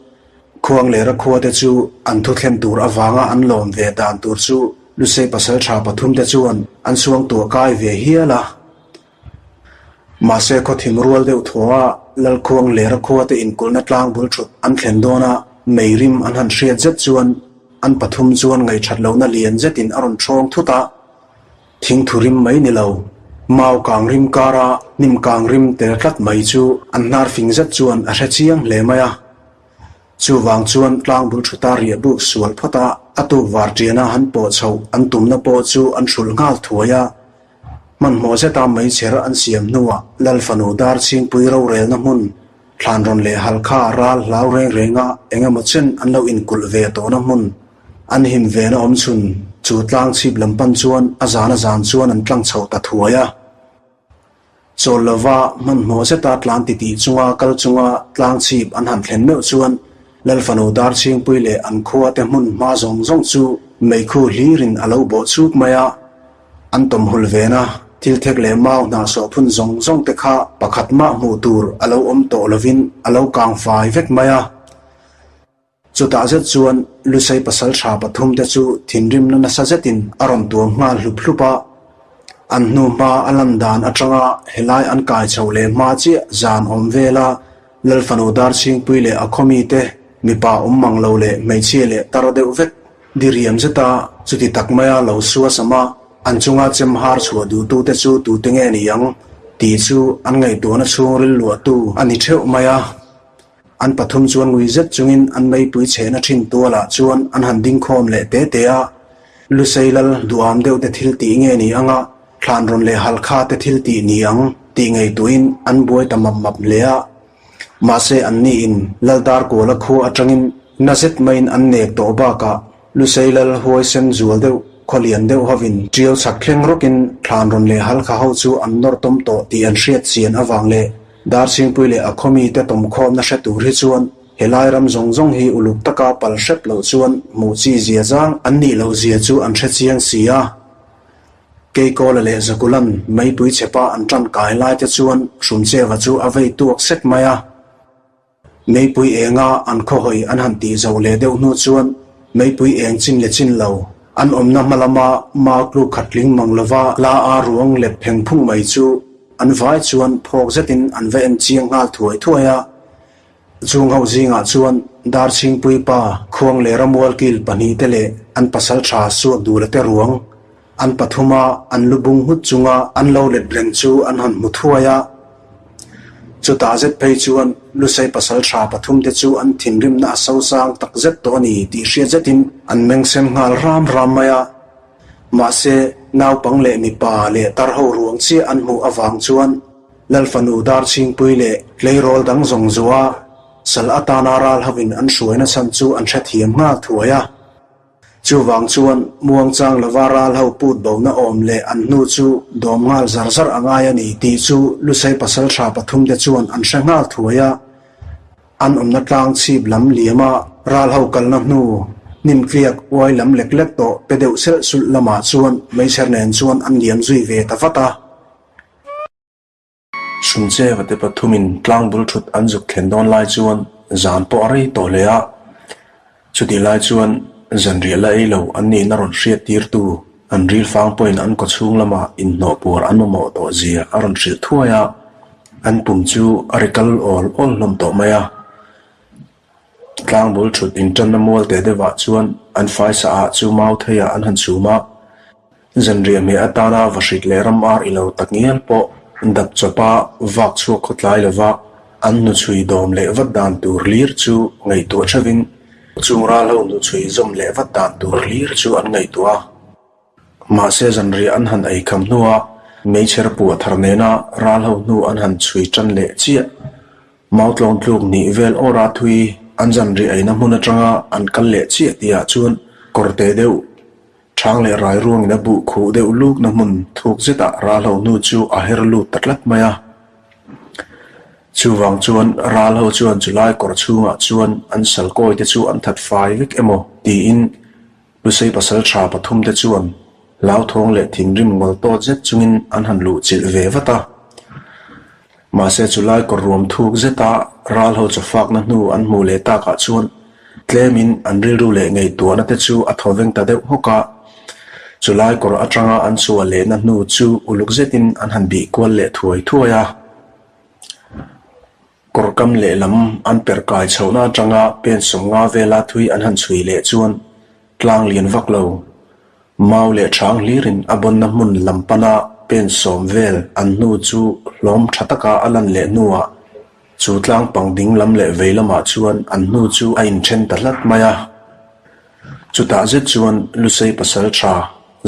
Khuanglera khuate chu an thuthlen tur avanga an lawm ve dan tur chu Lusei pasal tha pathum te chuan an suangtuah kai ve hial a. Mahse khawthim rual deuh thaw a Lalkhuanglera khuate inkulhna tlang bul thut an thlen dawna mei rim an han hriat zet chuan. an pathum chuan ngaihṭhat lohna lian zetin a rawn ṭhawng thut a. Thingthu rim mai ni lo, mau kang rim kara hnim kang rim tel tlat mai chu an hnar fing zet chuan a hre chiang hle mai a. Chuvang chuan tlang bul ṭhuta riah buk sual phawt a, a tuk var ṭiana han pawh chhoh an tumna pawh chu an hrulh nghal thuai a. Hmanhmawh zeta meichher an siam hnuah Lal fanu dar chhingpui rorelna hmun thlan rawn leh halkha ral hlau reng renga eng emaw chen an lo inkulh ve tawhna hmun an him vena awm chhun chu tlang chhip lam pan chuan a zan a zan chuan an tlang chhoh ta thuai a. Chawl lova hmanhmawh zeta tlan titih chunga kal chunga tlang chhip an han thlen meuh chuan Lal fanu dar chhingpui leh an khua te hmun hma zawng zawng chu meikhu hlirin a lo bawh chuk mai a. An tawmhul vena thil thek leh mau hna sawhphun zawng zawng te kha pakhat mah hmuh tur a lo awm tawh lovin a lo kang fai vek mai a. Chutah zet chuan Lusei pasal tha pathum te chu thinrimna nasa zetin a rawn tuam nghal hlup hlup a. An hnu hma a lan dan atanga helai an kai chho leh hma chiah zan awm vela Lal fanu Darchhingpui leh a khawmi te mipa awm mang lo leh hmeichhia leh tar deuh vek Diriam zeta chuti tak maia lo sua sam a, an chunga chem har chhuah duhtute chu tute nge ni ang tih chu an ngaihtuahna chhungril luahtu a ni theuh mai a. An pathum chuan ngui zet chungin an meipui chhehna thin tualah chuan an han ding khawm leh te te a. Lusei lal duham deuh te thil tih nge ni anga thlan rawn leh halkha te thil tih ni ang tih ngaihtuahin an buai ta map map hle a. Mahse anni in Lal Darkuala khua atangin na zet maiin an nek tawh bakah Lusei Lal huaisen zual deuh khawlian deuh hovin tiau chhak thleng rawkin thlan rawn leh halkha ho chu an nawr tawm tawh tih an hriat chian avang leh Darchhingpui leh a khawmi te tawmkhawmna hre tur hi chuan helai ram zawng zawng hi uluk taka pal hrep loh chuan hmuh chi zia zang an nih loh zia chu an hre chiang si a. Keikawla leh Zakulan meipui chhepa an tan kai lai te chuan Hrumcheva chu a vei tuak sek mai a. Meipui enga an khawhawi an han tih zo leh deuh hnu chuan meipui eng chin leh chin lo an awmna hma lama mau tluk khat tling mang lova la a ruang let pheng phung mai chu an vai chuan phawk zetin an va en chiang nghal thuai thuai a. Chung ho zingah chuan Darchhingpui pa Khuang leh Ramual kil pahnihte leh an pasal tha suak dula te ruang an pathuma an lu bung nghut chunga an lo let reng chu an han hmu thuai a. Chutah zet phei chuan Lusei pasal tha pathumte chu an thinrimna a sosang tak zet tawh a ni tih hriat zetin an mengsen nghal ram ram mai a. Mahse, naupang leh mipa leh tar ho ruang chiah an hmuh avang chuan Lal fanu Darchhingpui leh tleirawl dang zawng zuah sal atana ral hovin an hruaina chhan chu an hrethiam nghal thuai a. Chuvang chuan muangchang lova ral ho put bona awm leh an hnu chu dawm nghal zar zar a ngai a ni tih chu Lusei pasal tha pathumte chuan an hre nghal thuai a. An awmna tlang chhip lam liama ral ho kalna hnu hnim tliak uai lam lek lek tawh pe deuh selh sulh lamah chuan meichher nen chuan an liam zui ve ta vat a. Hrumcheva te pathumin tlang bul thut an zuk thlen dawn lai chuan zan pawh a rei tawh hle a. Chutih lai chuan zanriah la ei lo an nihna rawn hriat tirtu an rilfang pawhin an kawchhung lamah inhnawh puar an mamawh tawh zia a rawn hrilh thuai a, an pum chu a ri kal awl awl hlawm tawh mai a. Tlangbul thut intanna mual teh deuhah chuan an faisa ah chu mau theiah an han chhum a, zanriah hmeh atana vahrit leh ram ar ilo tak ngial pawh dap chawpa vak chhuak khawtlai lova an hnuchhui dawm leh vat dan tur hlir chu ngaihtuah theuhin chung ral ho hnuchhui zawm leh vat dan tur hlir chu an ngaihtuah a. Mahse zanriah an han ei kham hnua meichher puah thar nena ral ho hnu an han chhui tan leh chiah. Mautlawng tluk nih vel awra thui an zanriah eina hmun atanga an kal leh chiah tihah chuan kawrte deuh thang leh rai ruangin a buh khuh deuh lukna hmun thuk zetah ral ho hnu chu a her lut ta tlat mai a. Chuvang chuan ral ho chuan chulai kawr chhungah chuan an salkawi te chu an that fai vek emaw tiin Lusei pasal tha pathum te chuan hlauthawng leh thinrim ngawl tawt zet chungin an han luh chilh ve vat a. Mahse chulai kawr ruam thuk zeta ral ho chawfakna hnu an hmuh leh takah chuan tlemin an rilru leh ngaihtuahna te chu a thaw veng ta deuh hawk a. Chulai kawr atanga an chhuah lehna hnu chu uluk zetin an han bih kual leh thuai thuai a. Kawr kam lehlam an per kai chhohna atanga pen 50 vela thui an han chhui leh chuan. Tlang lian vak lo, mau leh ṭhang hlirin a bawnna hmun lam pana pen sawm vel an hnu chu hlawm ṭha taka a lan leh hnuah chu tlang pang ding lam leh vei lamah chuan an hnu chu a inṭhen ta hlat mai a. Chutah zet chuan Lusei pasal ṭha,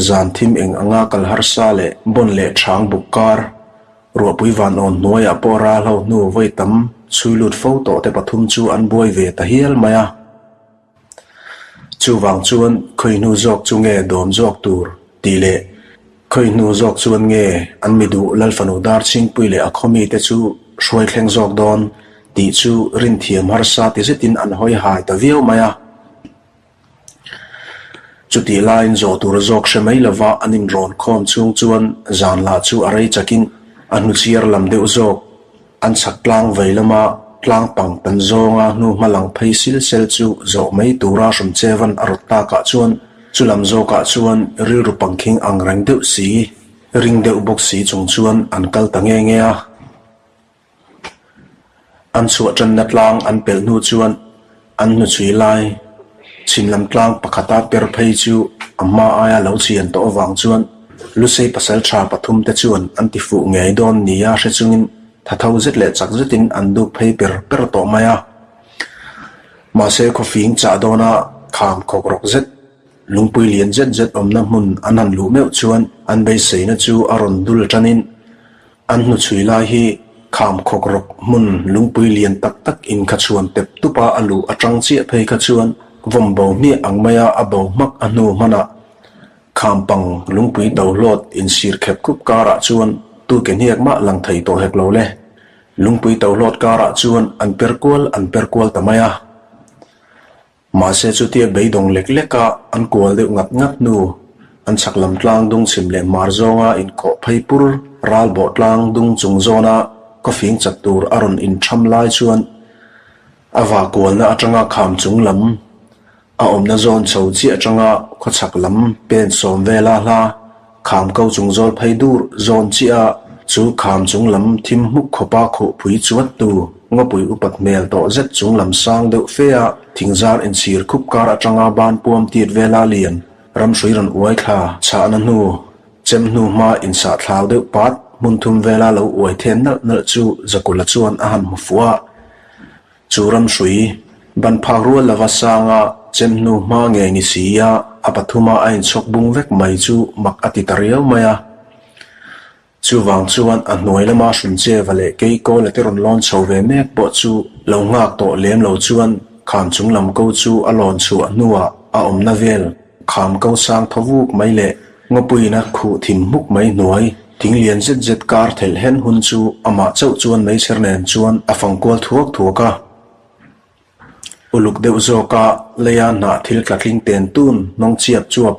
zan thim eng anga kal harsa leh bawn leh ṭhang buk kar, Ruahpui van awn hnuaiah pawh ral ho hnu vawi tam chhui lut fo tawh te pathum chu an buai ve ta hial mai a. Chuvang chuan khawi hnu zawk chu nge dawm zawk tur tih leh khawi hnu zawk chuan nge an mi duh Lalfanu Darchhingpui leh a khawmi te chu hruai thleng zawk dawn tih chu rinthiam harsa ti zetin an hawi hai ta viau mai a. Chutih laiin zawh tur zawk hre mai lova an inrawn khawm chhung chuan zan lah chu a rei chakin a hnuchhiar lam deuh zawk. An chhak tlang vei lama tlang pang tan zawnga hnu hma lang phei sil sel chu zawh mai tura Hrumchevan a rawt takah chuan chu lam zawkah chuan rilru pangkhing ang reng deuh si, ring deuh bawk si chung chuan an kal ta nge nge a. An chhuah tanna tlang an pelh hnu chuan an hnuchhui lai chhim lam tlang pakhata per phei chu a hma aia lo chhian tawh avang chuan Lusei pasal tha pathum te chuan an ti fuh ngei dawn nia hre chungin thatho zet leh chak zetin an duk phei per per tawh mai a. Mahse khawfing chah dawna kham khawk rawk zet lungpui lian zet zet awmna hmun an han luh meuh chuan an beiseina chu a rawn dul tanin An hnuchhui lai hi kham khawk rawk hmun lungpui lian tak tak in kha chhuan tep tup a, a luh atang chiah phei kha chuan vawm bo hmiah ang maia a bo hmak a hnu hmanah kham pang lungpui to hlawt insir khep khup karah chuan tu ke hniak mah lang thei tawh hek lo le. Lungpui to hlawt karah chuan an per kual an per kual ta mai a. Mahse chutia beidawng lek leka an kual deuh ngat ngat hnu, an chhak lam tlang dung chhim leh hmar zawnga inkhawh phei pur ral bawh tlang dung chung zawna khawfing chat tur a rawn intham lai chuan a va kualna atanga kham chung lam a awmna zawn chho chiah atanga khawchhak lam pen sawm vela hla Kham ko chung zawl phei dur zawn chiah a, chu kham chung lam thim hmuk khawpa khuhpui chuat tu ngawpui upat hmel tawh zet chung lam sang deuh fe a, thingzar inchhir khup kar atanga ban puam tit vela lian ramhrui rawn uai thla chhahna hnu chem hnu hma insah thlau deuh pat hmun thum vela lo uai then nalh nalh chu Zakula chuan a han hmu fuh a. Chu ramhrui, ban phak rual lova sanga chem hnu hma ngei ni si a, a pathuma a inchhawk bung vek mai chu mak a ti ta riau mai a. Chuvang chuan a hnuai lama Hrumcheva leh Keikawla te rawn lawn chho ve mek pawh chu lo nghak tawh lem lo chuan kham chung lam ko chu a lawn chhuah hnuah a awmna vel kham ko sang thaw vuk mai leh Ngawpuiin a khuh thin hmuk mai hnuai, thing lian zet zet kar thelh hen hun chu amah chauh chuan meichher nen chuan a fang kual thuak thuak a. Uluk deuh zawka leia hnah thil tla tling ten tun hnawng chiap chuap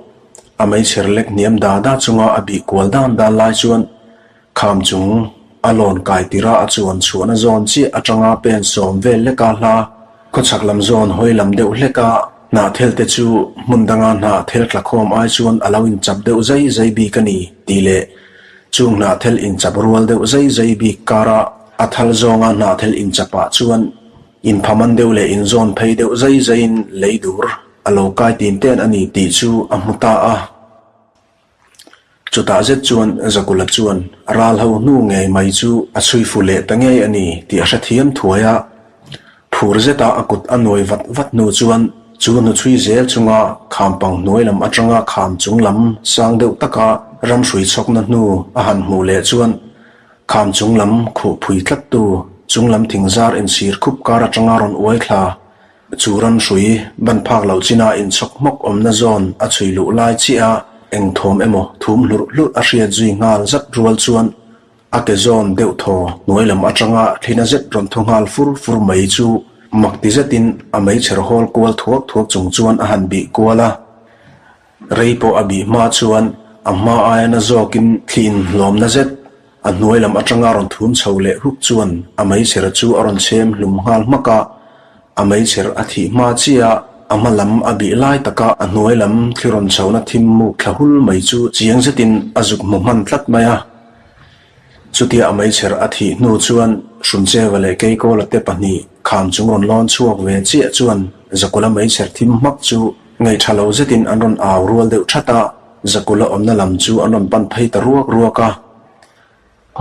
a meichher lek hniam da da chunga a bih kual dan dan lai chuan Kham chung a lawn kai tirh a a chuan chhuahna zawn chiah atanga pen sawm vel leka hla khawchhak lam zawn hawi lam deuh hleka hnahthel te chu hmun danga hnahthel tlakhawm ai chuan a lo inchap deuh zai zai bik a ni tih leh chung hnahthel inchap rual deuh zai zai bik kara a thal zawnga hnahthel inchapah chuan inphaman deuh leh inzawn phei deuh zai zaiin lei dur a lo kai tin ten a ni tih chu a hmu ta a. Chutah zet chuan Zakula chuan ral ho hnu ngei mai chu a chhui fu leh ta ngei a ni tih a hrethiam thuai a. Phur zeta a kut a nuai vat vat hnu chuan chu hnuchhui zel chunga kham pang hnuai lam atanga kham chung lam sang deuh taka ramhrui chhawkna hnu a han hmuh leh chuan kham chung lam khuh phui tlattu chung lam thingzar insir khup kar atanga rawn uai thla Chu ramhrui ban phak loh china inchhawk hmawk awmna zawn a chhui luh lai chiah a, eng thawm emaw thum hlurh hlurh a hriat zui nghal zat rual chuan a ke zawn deuh thaw hnuai lam atanga thlina zet rawn thaw nghal fur fur mai chu mak ti zetin a meichher hawl kual thuak thuak chung chuan a han bih kual a. Rei pawh a bih hma chuan a hma aia na zawkin thli inhlawmna zet a hnuai lam atanga rawn thum chho leh huk chuan a meichher chu a rawn chhem hlum nghal hmak a, a meichher a thih hma chiah a, a hma lam a bih lai taka a hnuai lam thli rawn chhohna thim muk thla hul mai chu chiang zetin a zuk hmu hman tlat mai a. Chutia a meichher a thih hnu chuan Hrumcheva leh Keikawla te pahnih kham chung rawn lawn chhuak ve chiah chuan Zakula meichher thim hmak chu. Ngaihṭha lo zetin an rawn au rual deuh ṭhat a, Zakula awmna lam chu an rawn pan phei ta ruak ruak a.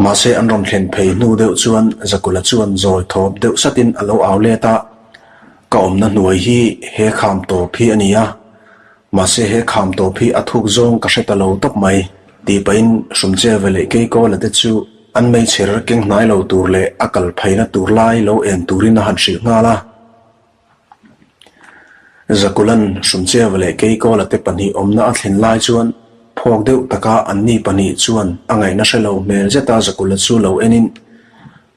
Mahse an rawn thlen phei hnu deuh chuan Zakula chuan zawi thawp deuh satin a lo au let a, Ka awmna hnuai hi he kham tawp hi a ni a, mahse he kham tawp hi a thuk zawng ka hre ta lo tawp mai, tih pahin Hrumcheva leh Keikawla te chu an meichher keng hnai lo tur leh a kal pheina tur lai lo en turin a han hrilh nghal a. Zakulan Hrumcheva leh Keikawla te pahnih awmna a thlen lai chuan phawk deuh taka anni pahnih chuan a ngaihna hre lo hmel zeta Zakula chu lo enin,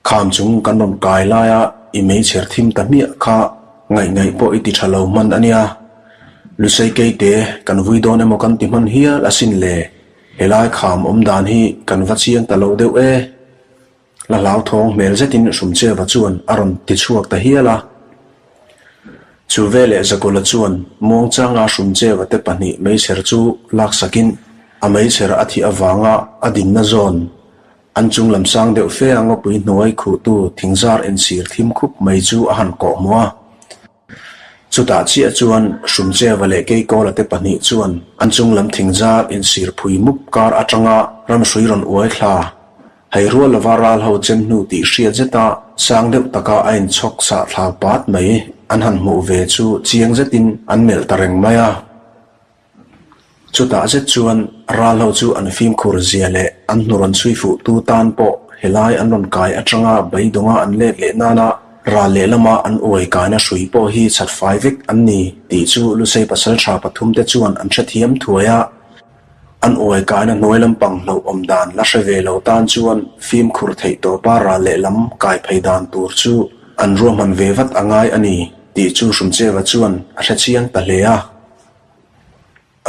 Kham chung kan rawn kai laia i meichher thim ta hmiah kha ngaih ngaih pawh i ti tha lo hman a nia. Lusei Keite kan vui dawn emaw kan ti hman hial asin le, helai kham awm dan hi kan va chiang ta lo deuh e. La hlauthawng hmel zetin Hrumcheva chuan a rawn ti chhuak ta hial a. Chu veleh Zakula chuan muangchanga Hrumcheva te pahnih meichher chu laksakin a meichher a thih avanga a dinna zawn an chung lam sang deuh fe a ngawpui hnuai khuhtu thingzar ensir thim khup mai chu a han kawh hmuh a. Chutah chiah chuan Hrumcheva leh Keikawla te pahnih chuan an chung lam thingzar insir phui mup kar atanga ramhrui rawn uai thla. Hei rual lova ral ho chem hnu tih hriat zeta sang deuh taka a inchhawk sah thla pat mai an han hmuh ve chu chiang zetin an melh ta reng mai a. Chutah zet chuan ral ho chu an fimkhur zia leh an hnu rawn chhui fuh tu tan pawh helai an rawn kai atanga beidawnga an let leh nana ral lehlama an uai kaina hrui pawh hi chhat fai vek an ni tih chu Lusei pasaltha pathum te chuan an hrethiam thuai a. An uai kaina hnuai lampang hlauh awm dan la hre ve lo tan chuan fimkhur theih tawpa ral lehlam kai phei dan tur chu an ruahman ve vat a ngai a ni tih chu Hrumcheva chuan a hrechiang ta hle a.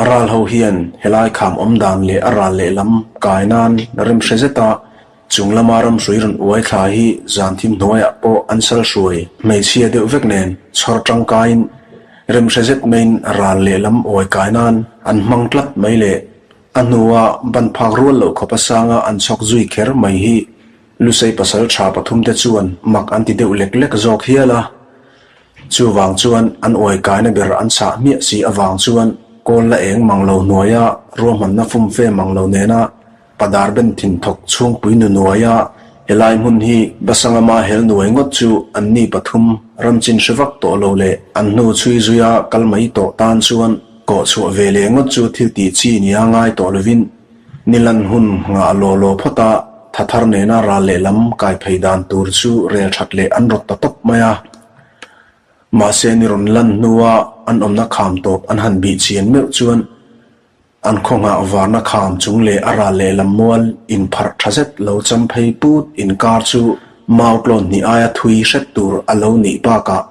A ral ho hian helai kham awm dan leh a ral lehlam kai nan rem hre zet a, chung lama ramhrui rawn uai thla hi zan thim hnuaiah pawh an sal hruai hmeichhia deuh vek nen chhawr tangkaiin rem hre zet maiin a ral lehlam uai kai nan an hmang tlat mai leh a hnua ban phak rual loh khawpa sanga an chhawk zui kher mai hi Lusei pasal tha pathum te chuan mak an ti deuh lek lek zawk hial a. Chuvang chuan an uai kaina ber an chhah hmiah si avang chuan kawl la eng mang lo hnuaia ruahmanna fumfe mang lo nena padar ben thin thawk chhungpui nu nuaia helai hmun hi Basangama hel nuai ngawt chu an ni pathum ram chin hre vak tawh lo leh an hnu chhui zuia kal mai tawh tan chuan kawh chhuah ve leh ngawt chu thil tih chi nia ngai tawh lovin Nilan hun nghah law law phawt a, tha thar nena ral lehlam kai phei dan tur chu rel that leh an rawt ta tawp mai a. Mahse ni rawn lan hnua an awmna kham tawp an han bih chian meuh chuan an khaw nghah varna kham chung leh a ral lehlam mual inpharh tha zet lo cham phei put inkar chu mau tlawn hnih aia thui hret tur a lo nih bakah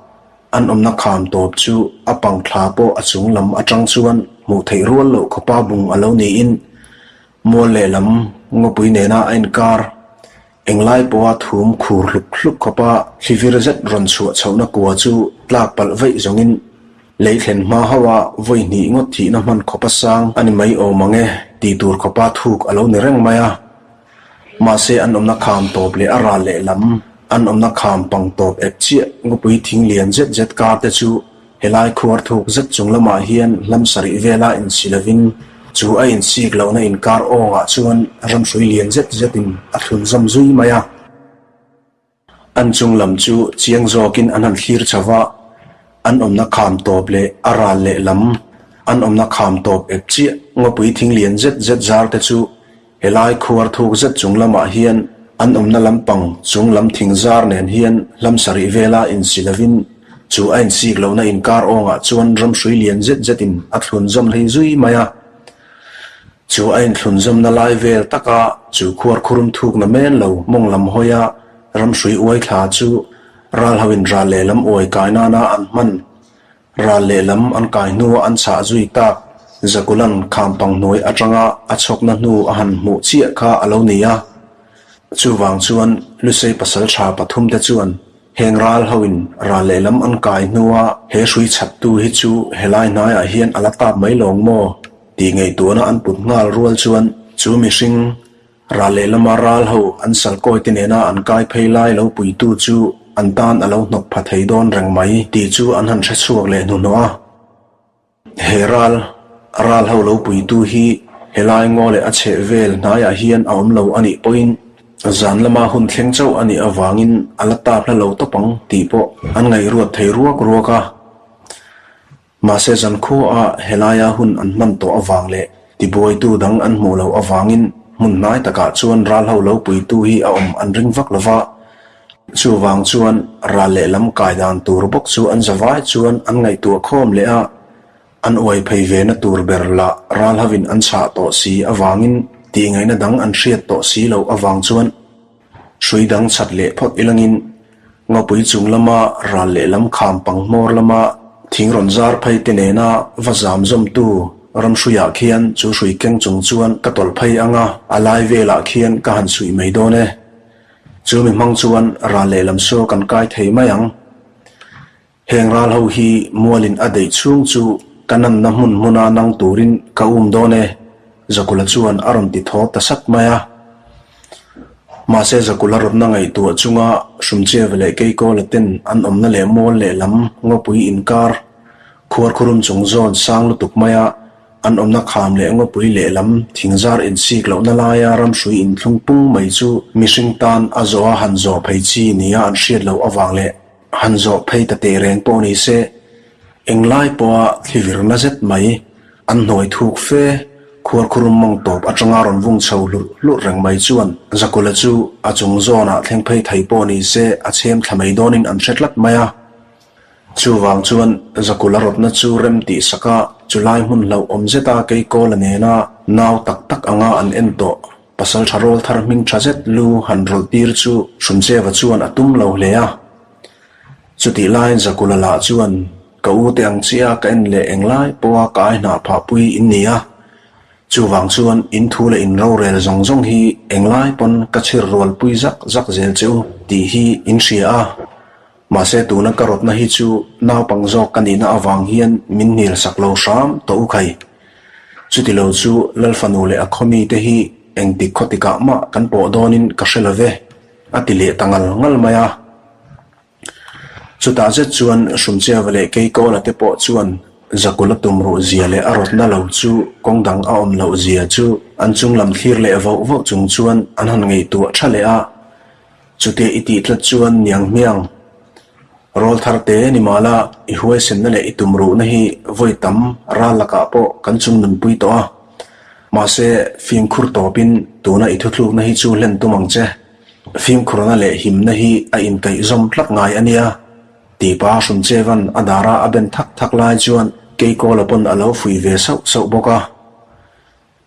An awmna kham tawp chu a pang thla pawh a chung lam atang chuan hmuh theih rual loh khawpa bung a lo niin mual lehlam ngawpui nena a inkar. Englai pawha thum khur hluk hluk khawpa thlivir zet rawn chhuah chhohna kua chu tlak palh vaih zawngin lei thlen hma hauha vawi hnih ngawt thihna hman khawpa sang a ni mai awm ang e tih tur khawpa thuk a lo ni reng mai a. Mahse an awmna kham tawp leh a ral lehlam an awmna kham pang tawp ep chiah ngawpui thing lian zet zet kar te chu helai khuar thuk zet chung lamah hian hlam sarih vela insi lovin chu a insik lohna inkar awngah chuan ramhrui lian zet zetin a thlun zawm zui mai a. An chung lam chu chiang zawkin an han thlir chho va, an awmna kham tawp leh a ral lehlam an awmna kham tawp ep chiah ngawpui thing lian zet zet zar te chu helai khuar thuk zet chung lamah hian an awmna lampang chung lam thing zar nen hian hlam sarih vela insi lovin chu a insik lohna inkar awngah chuan ramhrui lian zet zetin a thlun zawm hlei zui mai a. Chu a inthlunzawmna lai vel taka chu khuar khurum thukna men lo mawng lam hawia ramhrui uai thla chu ral hoin ral lehlam uai kai nana an hman. Ral lehlam an kai hnua an chhah zui tak Zakulan khampang hnuai atanga a chhawkna hnu a han hmuh chiah kha a lo ni a. Chuvang chuan Lusei pasaltha pathumte chuan Heng ral hoin ral lehlam an kai hnua he hrui chhattu hi chu helai hnaiah hian a la tap mai lawng maw? tih ngaihtuahna an put nghal rual chuan chu mihring ral lehlama ral ho an salkawi te nena an kai phei lai lo puitu chu an tan a lo hnawk pha thei dawn reng mai tih chu an han hre chhuak leh hnuhnawh a. He ral, ral ho lo puitu hi helai ngaw leh a chheh vel hnaiah hian a awm lo a nih pawhin zan lama hun thleng chauh a nih avangin a la tap hla lo tawp ang tih pawh an ngaihruat thei ruak ruak a. Mahse zankhuaah helaia hun an hman tawh avang leh tibuaitu dang an hmuh loh avangin hmun hnai takah chuan ral ho lo puitu hi a awm an ring vak lo va. Chuvang chuan ral lehlam kai dan tur bawk chu an zavai chuan an ngaihtuah khawm leh a, an uai phei ve na tur ber lah ral hovin an chhah tawh si avangin tihngaihna dang an hriat tawh si loh avang chuan Hrui dang chhat leh phawt ilangin ngawpui chung lama ral lehlam kham pang hmawr lama thing rawn zar phei te nena va zam zawmtu ramhruiah khian chu hrui keng chung chuan ka tawlh phei ang a, a lai velah khian ka han suih mai dawn e. Chu mi hmang chuan ral lehlam saw kan kai thei mai ang. Heng ral ho hi mualin a deih chhung chu ka nanna hmun hmuna nang turin ka um dawn e, Zakula chuan a rawn ti thaw ta sat mai a. Mahse Zakula rawtna ngaihtuah chunga Hrumcheva leh Keikawla ten an awmna leh mual lehlam ngawpui inkar khuarkhurum chung zawn sang lutuk maia an awmna kham leh ngawpui lehlam thingzar insik lohna laia ramhrui inthlung pung mai chu mihring tan a zawha han zawh phei chi nia an hriat loh avang leh Han zawh phei ta teh reng pawh ni se, englai pawha thlivirna zet mai an hnuai thuk fe khuarkhurum mawng tawp atanga rawn vung chho hlurh hlurh reng mai chuan Zakula chu a chung zawnah thleng phei thei pawh ni se a chhem thla mai dawnin an hre tlat mai a. Chuvang chuan Zakula rawtna chu rem tih saka chulai hmun hlauh awm zeta Keikawla nena nau tak tak anga an en tawh Pasal tha rawl thar hming tha zet lu han rawlh tir chu Hrumcheva chuan a tum lo hle a. Chutih laiin Zakula lah chuan, Ka u te ang chiah ka en leh englai pawha ka ai hnah phah pui in ni a. Chuvang chuan in thu leh in rorel zawng zawng hi englai pawn ka chhir rual pui zak zak zel che u tih hi in hria a. Mahse tuna ka rawtna hi chu naupang zawk ka nihna avang hian min hnial sak lo hram tawh u khai. Chuti lo chu Lalfanu leh a khawmi te hi engtik khaw tikah mah kan pawh dawnin ka hre lo ve, a ti leh ta ngal ngal mai a. Chutah zet chuan Hrumchiava leh Keikawla te pawh chuan Zakula tumruh zia leh a rawtna lo chu kawng dang a awm loh zia chu an chunglam thlir leh voh voh chung chuan an han ngaihtuah tha leh a. Chutia i tih tlat chuan niang hmiang. Rawl thar te ni mahla i huaisenna leh i tumruhna hi vawi tam ral lakah pawh kan chung nunpui tawh a. Mahse, fimkhur tawpin tuna i thuthlukna hi chu hlen tum ang che. Fimkhurna leh himna hi a inkaihzawm tlat ngai a nia. Tipa Hrumchevan a dara a ben thak thak lai chuan Keikawla pawn a lo fui ve sauh sauh bawk a.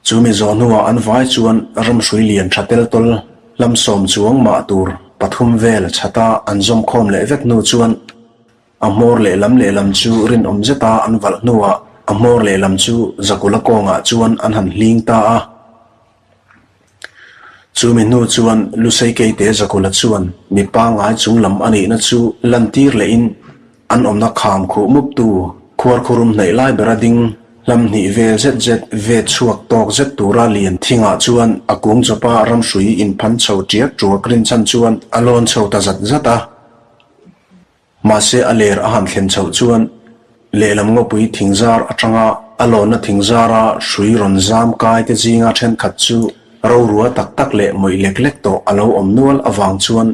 Chu mi zawh hnuah an vai chuan ramhrui lian tha tel tawl hlam sawm chuang mah tur pathum vel chhata an zawm khawm leh vek hnu chuan a hmawr lehlam lehlam chu rinawm zeta an valh hnuah a hmawr lehlam chu Zakula kawngah chuan an han hling ta a. Chu mi hnu chuan Lusei Keite Zakula chuan mi pangngai chunglam a nihna chu lantir lehin An awmna kham khuh muptu khuarkhurum hnaih lai bera ding hlam hnih vel zet zet vet chhuak tawk zet tura lian thingah chuan a kung chawpa ramhrui inphan chho tiak tuak rinchhan chuan a lawn chho ta zat zat a. Mahse a ler a han thlen chhoh chuan lehlam ngawpui thingzar atanga a lawnna thingzara hrui rawn zam kai te zinga thenkhat chu rorua tak tak leh mawih lek lek tawh a lo awm nual avang chuan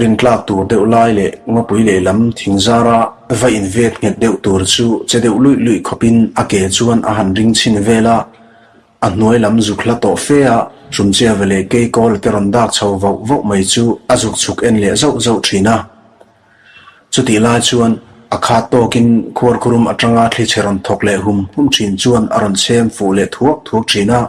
Rintlak tur deuh lai leh ngawpui lehlam thingzara va invet nghet deuh tur chu che deuh luih luih khawpin a ke chuan a han ring chhin vel a, a hnuai lam zuk hla tawh fe a, Hrumchiava leh Keikawl te rawn dak chho vauh vauh mai chu a zuk chhuk en leh zauh zauh thin a. Chutih lai chuan a khat tawkin khuarkhurum atanga thli chhe rawn thawk leh hum hum thin chuan a rawn chhem fuh leh thuak thuak thin a.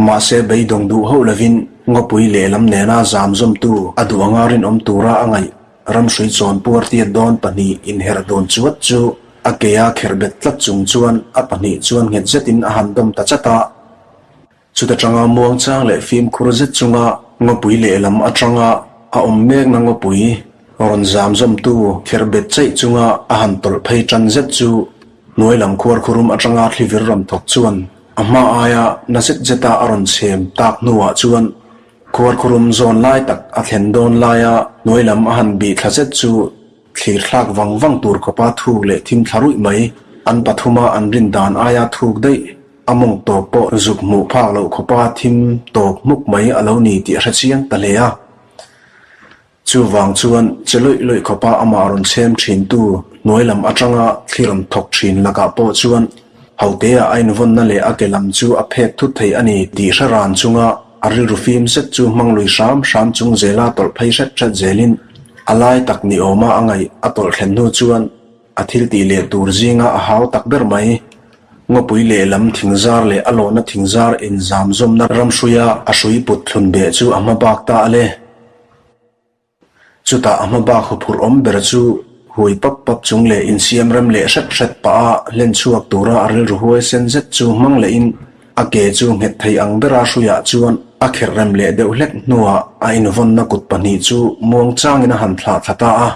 Mahse beidawng duh hauh lovin ngawpui lehlam nena zam zawmtu a duh anga rinawm tura a ngaih ramhrui chawn puar tiat dawn pahnih inherh dun chuat chu a kea kherh bet tlat chung chuan a pahnih chuan nghet zetin a han dawm ta chat a. Chuta tanga muangchang leh fimkhur zet chunga ngawpui lehlam atanga a awm mekna ngawpui rawn zam zawmtu kherh bet chaih chunga a han tawlh phei tan zet chu hnuai lam khuarkhurum atanga thlivir rawn thawk chuan A hma aia na zet zeta a rawn chhem tak hnuah chuan khuarkhurum zawn lai tak a thlen dawn laia hnuai lam a han bih thla zet chu thlir thlak vang vang tur khawpa thuk leh thim thla ruih mai. An pathuma an rin dan aia thuk daih a mawng tawp pawh zuk hmuh phak loh khawpa thim tawp hmuk mai a lo ni tih a hre chiang ta hle a. Chuvang chuan che lawih lawih khawpa amah rawn chhem thintu hnuai lam atanga thli rawn thawk thin lakah pawh chuan Hotea a invawnna leh a ke lam chu a phek thut thei a ni tih hre ran chunga a rilru fim zet chu hmang lui hram hram chung zela tawlh phei hret hret zelin a lai tak ni awma a ngaih a tawlh thlen hnu chuan A thil tih leh tur zinga a hau tak ber mai. Ngawpui lehlam thingzar leh a lawhna thingzar inzam zawmna ramhruia a hrui put thlun beh chu a hma bak ta a le. Chutah a hma bak huphurh awm ber chu hui pap pap chung leh insiam rem leh hret hret pah a hlen chhuak tura a rilru huaisen zet chu hmang lehin a ke chu nghet thei ang bera hruiah chuan a kherh rem leh deuh hlek hnuah a invawnna kut pahnih chu muangchangin a han thlah thla ta a.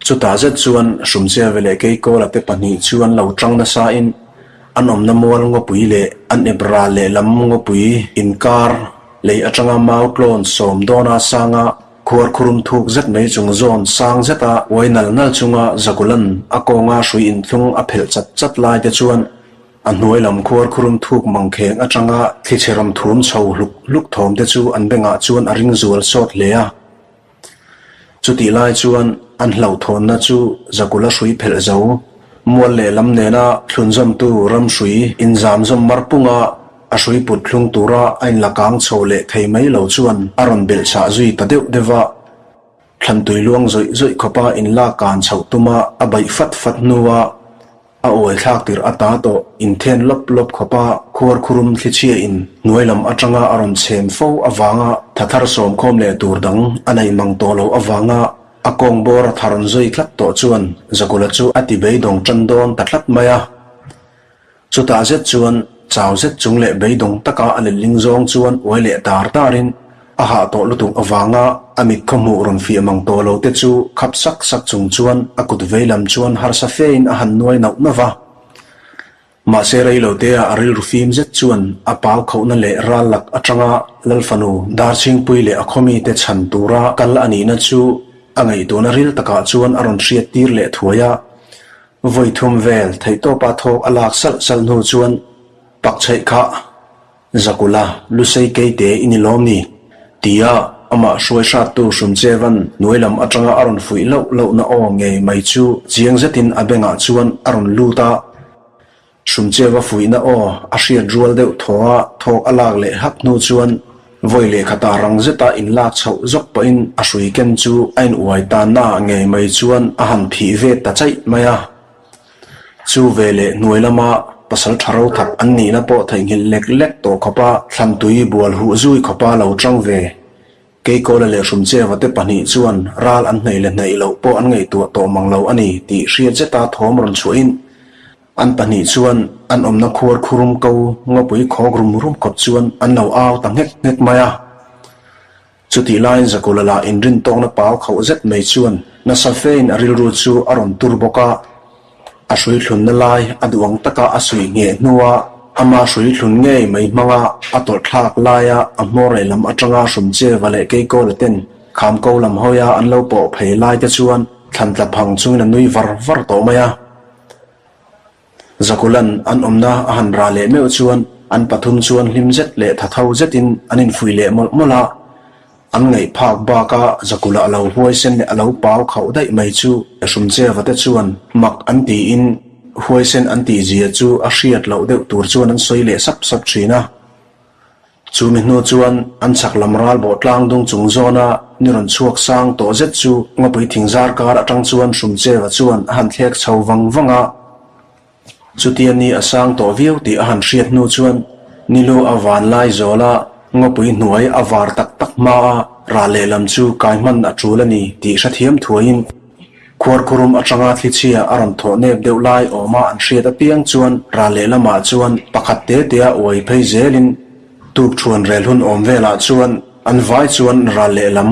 Chutah zet chuan Hrumcheve leh Keikawla te pahnih chu an lo tang nasain an awmna mual ngawpui leh an ep ral lehlam ngawpui inkar lei atanga mau tlawn sawm dawna sanga khuar khurum thuk zet mai chung zawn sang zeta uai nal nal chunga Zakulan a kawnga hrui inthlung a phelh chat chat lai te chuan a hnuai lam khuar khurum thuk mangkheng atanga thlichhe rawm thum chho hluk hluk thawm te chu an bengah chuan a ring zual sawt hle a. Chutih lai chuan an hlauhthawnna chu Zakula hrui phelh zo, mual lehlam nena thlunzawmtu ram hrui inzamzawm mar punga a hrui put thlung tura a inla kang chho leh thei mai lo chuan a rawn belh chah zui ta deuh deuh a. Thlantui luang zawih zawih khawpa inla kan chhoh tuma a baih fat fat hnua A uai thlak tirh ata tawh inthen lawp lawp khawpa khuar khurum thlichhia in hnuai lam atanga a rawn chhem fo avanga tha thar sawm khawm leh tur dang a neih mang tawh loh avanga a kawng bawr a tha rawn zui tlat tawh chuan Zakula chu a ti beidawng tan dawn ta tlat mai a. Chutah zet chuan chau zet chung leh beidawng taka a letling zawng chuan uai leh dar darin A hah tawh lutuk avanga a mit khawhmuh rawn fiah mang tawh lo te chu khap sak sak chung chuan a kut vei lam chuan harsa fein a han nuai nauh nauh va. Mahse rei lo tea a rilru fim zet chuan a pau khauhna leh ral lak atanga Lalfanu Darchhingpui leh a khawmi te chhan tura kal a nihna chu a ngaihtuahna ril takah chuan a rawn hriat tir leh thuai a. Vawi thum vel theihtawpa thawk a lak salh salh hnu chuan pakchheih kha Zakula, Lusei Keite i ni lawm ni? tia amah hruai hrattu Hrumchevan hnuai lam atanga a rawn fuih loh lohna aw ngei mai chu chiang zetin a bengah chuan a rawn lut a. Hrumcheva fuihna aw a hriat rual deuh thaw a thawk a lak leh hak hnu chuan vawi lehkhatah rang zeta inlak chhoh zawk pawhin a hrui ken chu a in uai tanna ah ngei mai chuan a han phih ve ta chaih mai a. Chu ve leh hnuai lama pasal tha ro thak an nihna pawh theihnghilh lek lek tawh khawpa thlantui bual huh zui khawpa lo tang ve. Keikawla leh Hrumcheva te pahnih chuan ral an hnaih leh hnaih loh pawh an ngaihtuah tawh mang lo a ni tih hriat zeta thawm rawn chhuahin an pahnih chuan an awmna khuar khurum ko ngawpui khawk rum rum khawp chuan an lo au ta nghek nghek mai a. Chutih laiin Zakula lah inrintawkna pau khauh zet mai chuan nasa fein a rilru chu a rawn tur bawk a. A hrui thlunna lai a duh ang taka a suih ngheh hnua ama hrui thlun ngei mai hmanga a tawlh thlak laia a hmawr lehlam atanga Hrumcheva leh Keikawla ten Khamko lam hawia an lo pawh phei lai te chuan thlan tla phang chungin a nui var var tawh mai a. Zakulan an awmna a han rah leh meuh chuan an pathum chuan hlim zet leh thatho zetin an infuih leh mawlh mawlh a. An ngaih phak baka Zakula a lo huaisen leh a lo pau khauh daih mai chu Hrumcheva te chuan mak an tiin huaisen an tihzia chu a hriat loh deuh tur chuan an sawi leh sap sap thin a. Chu mi hnu chuan an chhak lam ral bawh tlang dung chung zawna ni rawn chhuak sang tawh zet chu ngawpui thing zar kar atang chuan Hrumcheva chuan a han thlek chho vang vang a. Chutia ni a sang tawh viau tih a han hriat hnu chuan nilu a van lai zawl a, ngawpui hnuai a var tak tak hma a ral lehlam chu kai hman a tul a ni tih hrethiam thuaiin Khuarkhurum atanga thlichhia a rawn thawh nep deuh lai awma an hriat apiang chuan ral lehlamah chuan pakhat te tea uai phei zelin tuk thuan rel hun awm velah chuan an vai chuan ral lehlam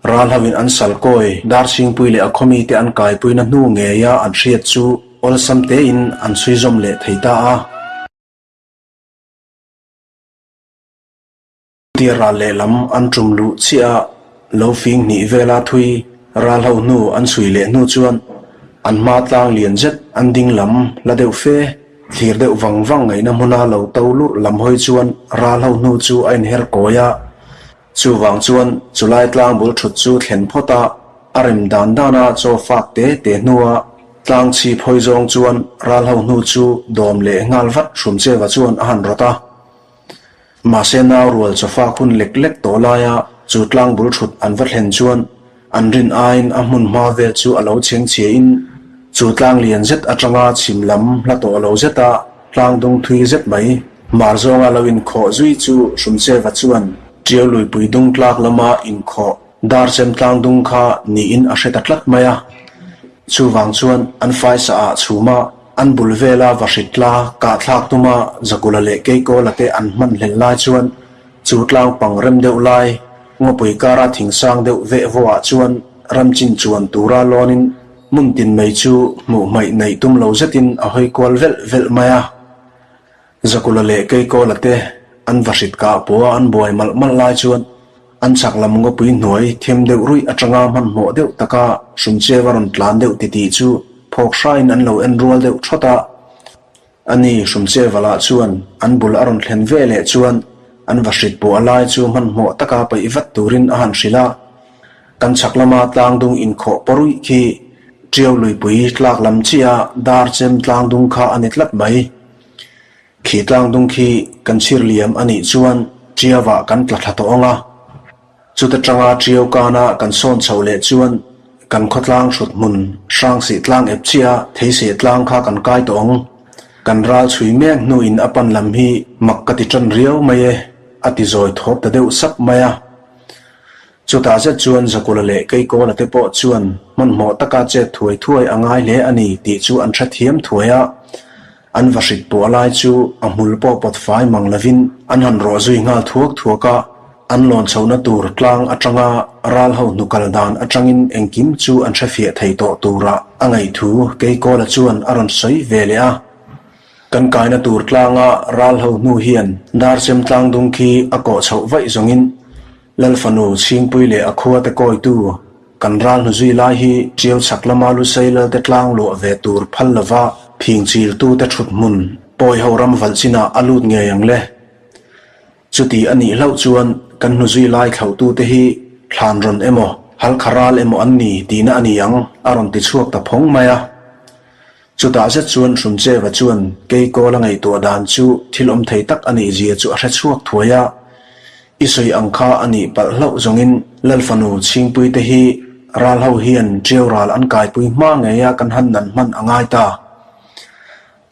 ral hovin an sal kawi Darchhingpui leh a khawmite an kaipuina hnu ngeia an hriat chu awlsam tein an chhuizawm leh thei ta a. Tia ral lehlam an tum luh chiah a, lo fing hnih vela thui ral ho hnu an chhui leh hnu chuan. An hma tlang lian zet an ding lam la deuh fe, thlir deuh vang vang ngaihna hmuna lo to lurh lam hawi chuan ral ho hnu chu a inher kawi a. Chuvang chuan chulai tlang bul thut chu thlen phawt a, a rem dan dana chaw fak te te hnua tlang chhip hawi zawng chuan ral ho hnu chu dawm leh nghal vat Hrumcheva chuan a han rawt a. Mahse nau rual chawfak hun lek lek tawh laia chu tlang bul thut an va thlen chuan an rin aiin a hmun hma vel chu a lo chheng chhia in chu tlang lian zet atanga chhim lam hla tawh lo zeta tlang dung thui zet mai hmar zawnga lo inkhawh zui chu Hrumcheva chuan Tiau luipui dung tlak lama inkhawh Darchem tlang dung kha niin a hre ta tlat mai a. Chuvang chuan an faisa ah chhuma an bul vela vahrit tla kahthlak tuma Zakula leh Keikawla te an hman hlel lai chuan chu tlang pang rem deuh lai ngawpui kara thingsang deuh veh vawah chuan ramchin chuan tura lawnin hmun tin mai chu hmuh hmaih neih tum lo zetin a hawi kual velh velh mai a. Zakula leh Keikawla te an vahrit kah pawha an buai malh malh lai chuan an chak lam ngawpui hnuai them deuh ruih atanga hmanhmawh deuh taka Hrumchev a rawn tlan deuh titih chu phawk hraiin an lo en rual deuh thawt a. Ani Hrumcheva lah chuan an bul a rawn thlen ve leh chuan an vahrit pawh a lai chu hmanhmawh taka paih vat turin a han hrilh a. Kan chhak lama tlangdung inkhawh pawruih khi Tiau luipui tlak lam chiah a Darchem tlangdung kha a ni tlat mai. Khi tlangdung khi kan chhir liam a nih chuan Tiauah kan tla thla tawh ang a. Chuta tanga Tiau kana kan sawn chho leh chuan kan khawtlang hrut hmun Hrangsih tlang ep chiah a Theiseh tlang kha kan kai tawh ang. Kan ral chhui mek hnuin a pan lam hi mak ka ti tan riau mai e, a ti zawi thawp ta deuh sap mai a. Chutah zet chuan Zakula leh Keikawla te pawh chuan hmanhmawh taka chet thuai thuai a ngai hle a ni tih chu an hrethiam thuai a. An va hrit pawh lai chu a hmul pawh pawt fai mang lovin an han rawh zui nghal thuak thuak a, an lawn chhohna tur tlang atanga ral ho hnukal dan atangin engkim chu an hrefiah thei tawh tura a ngaihthu Keikawla chuan a rawn sawi ve leh a. Kan kaina tur tlanga ral ho hnu hian Darchem tlangdung khi a kawh chhoh vaih zawngin Lal fanu Chhingpui leh a khua te kawitu kan ral hnu zui lai hi Tiau chhak lama Lusei Lal te tlang luah ve tur phal lova phing chiltu te thut hmun pawi ho ram valh chinah a lut ngei ang le. Chuti a nih hlauh chuan kan hnu zui lai thlauhtu te hi thlan rawn emaw, halkha ral emaw an ni tihna a ni ang a rawn ti chhuak ta phawng mai a. Chutah zet chuan Hrumcheva chuan Keikawl a ngaihtuah dan chu thil awm thei tak a nih zia chu a hre chhuak thuai a. I sawi ang kha a nih palh hlauh zawngin Lal fanu Chhingpui te hi ral ho hian Tiau ral an kaipui hma ngei a kan han nan hman a ngai ta.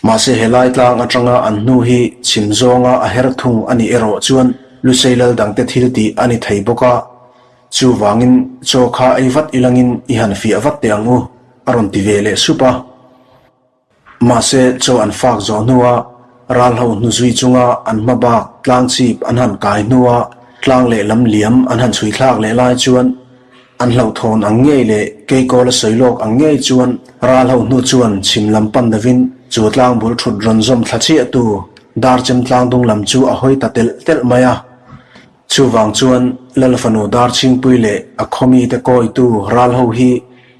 Mahse helai tlang atanga an hnu hi chhim zawnga a her thung a nih erawh chuan Lusei Lal dangte thil tih a ni thei bawk a. Chuvangin chaw kha ei vat ilangin i han fiah vat teh ang u, a rawn ti ve leh sup a. Mahse chaw an fak zawh hnua ral ho hnu zui chunga an hma bak tlang chip an han kai hnua tlang leh lam liam an han chhui thlak leh lai chuan an hlauhthawn ang ngei leh keikawl a sawi lawk ang ngei chuan ral ho hnu chuan chhim lam pan lovin chu tlang bul thut rawn zawm thla chiahtu Darchem tlang dung lam chu a hawi ta telh telh mai a. Chuvang chuan Lal fanu Darchhingpui leh a khawmite kawitu ral ho hi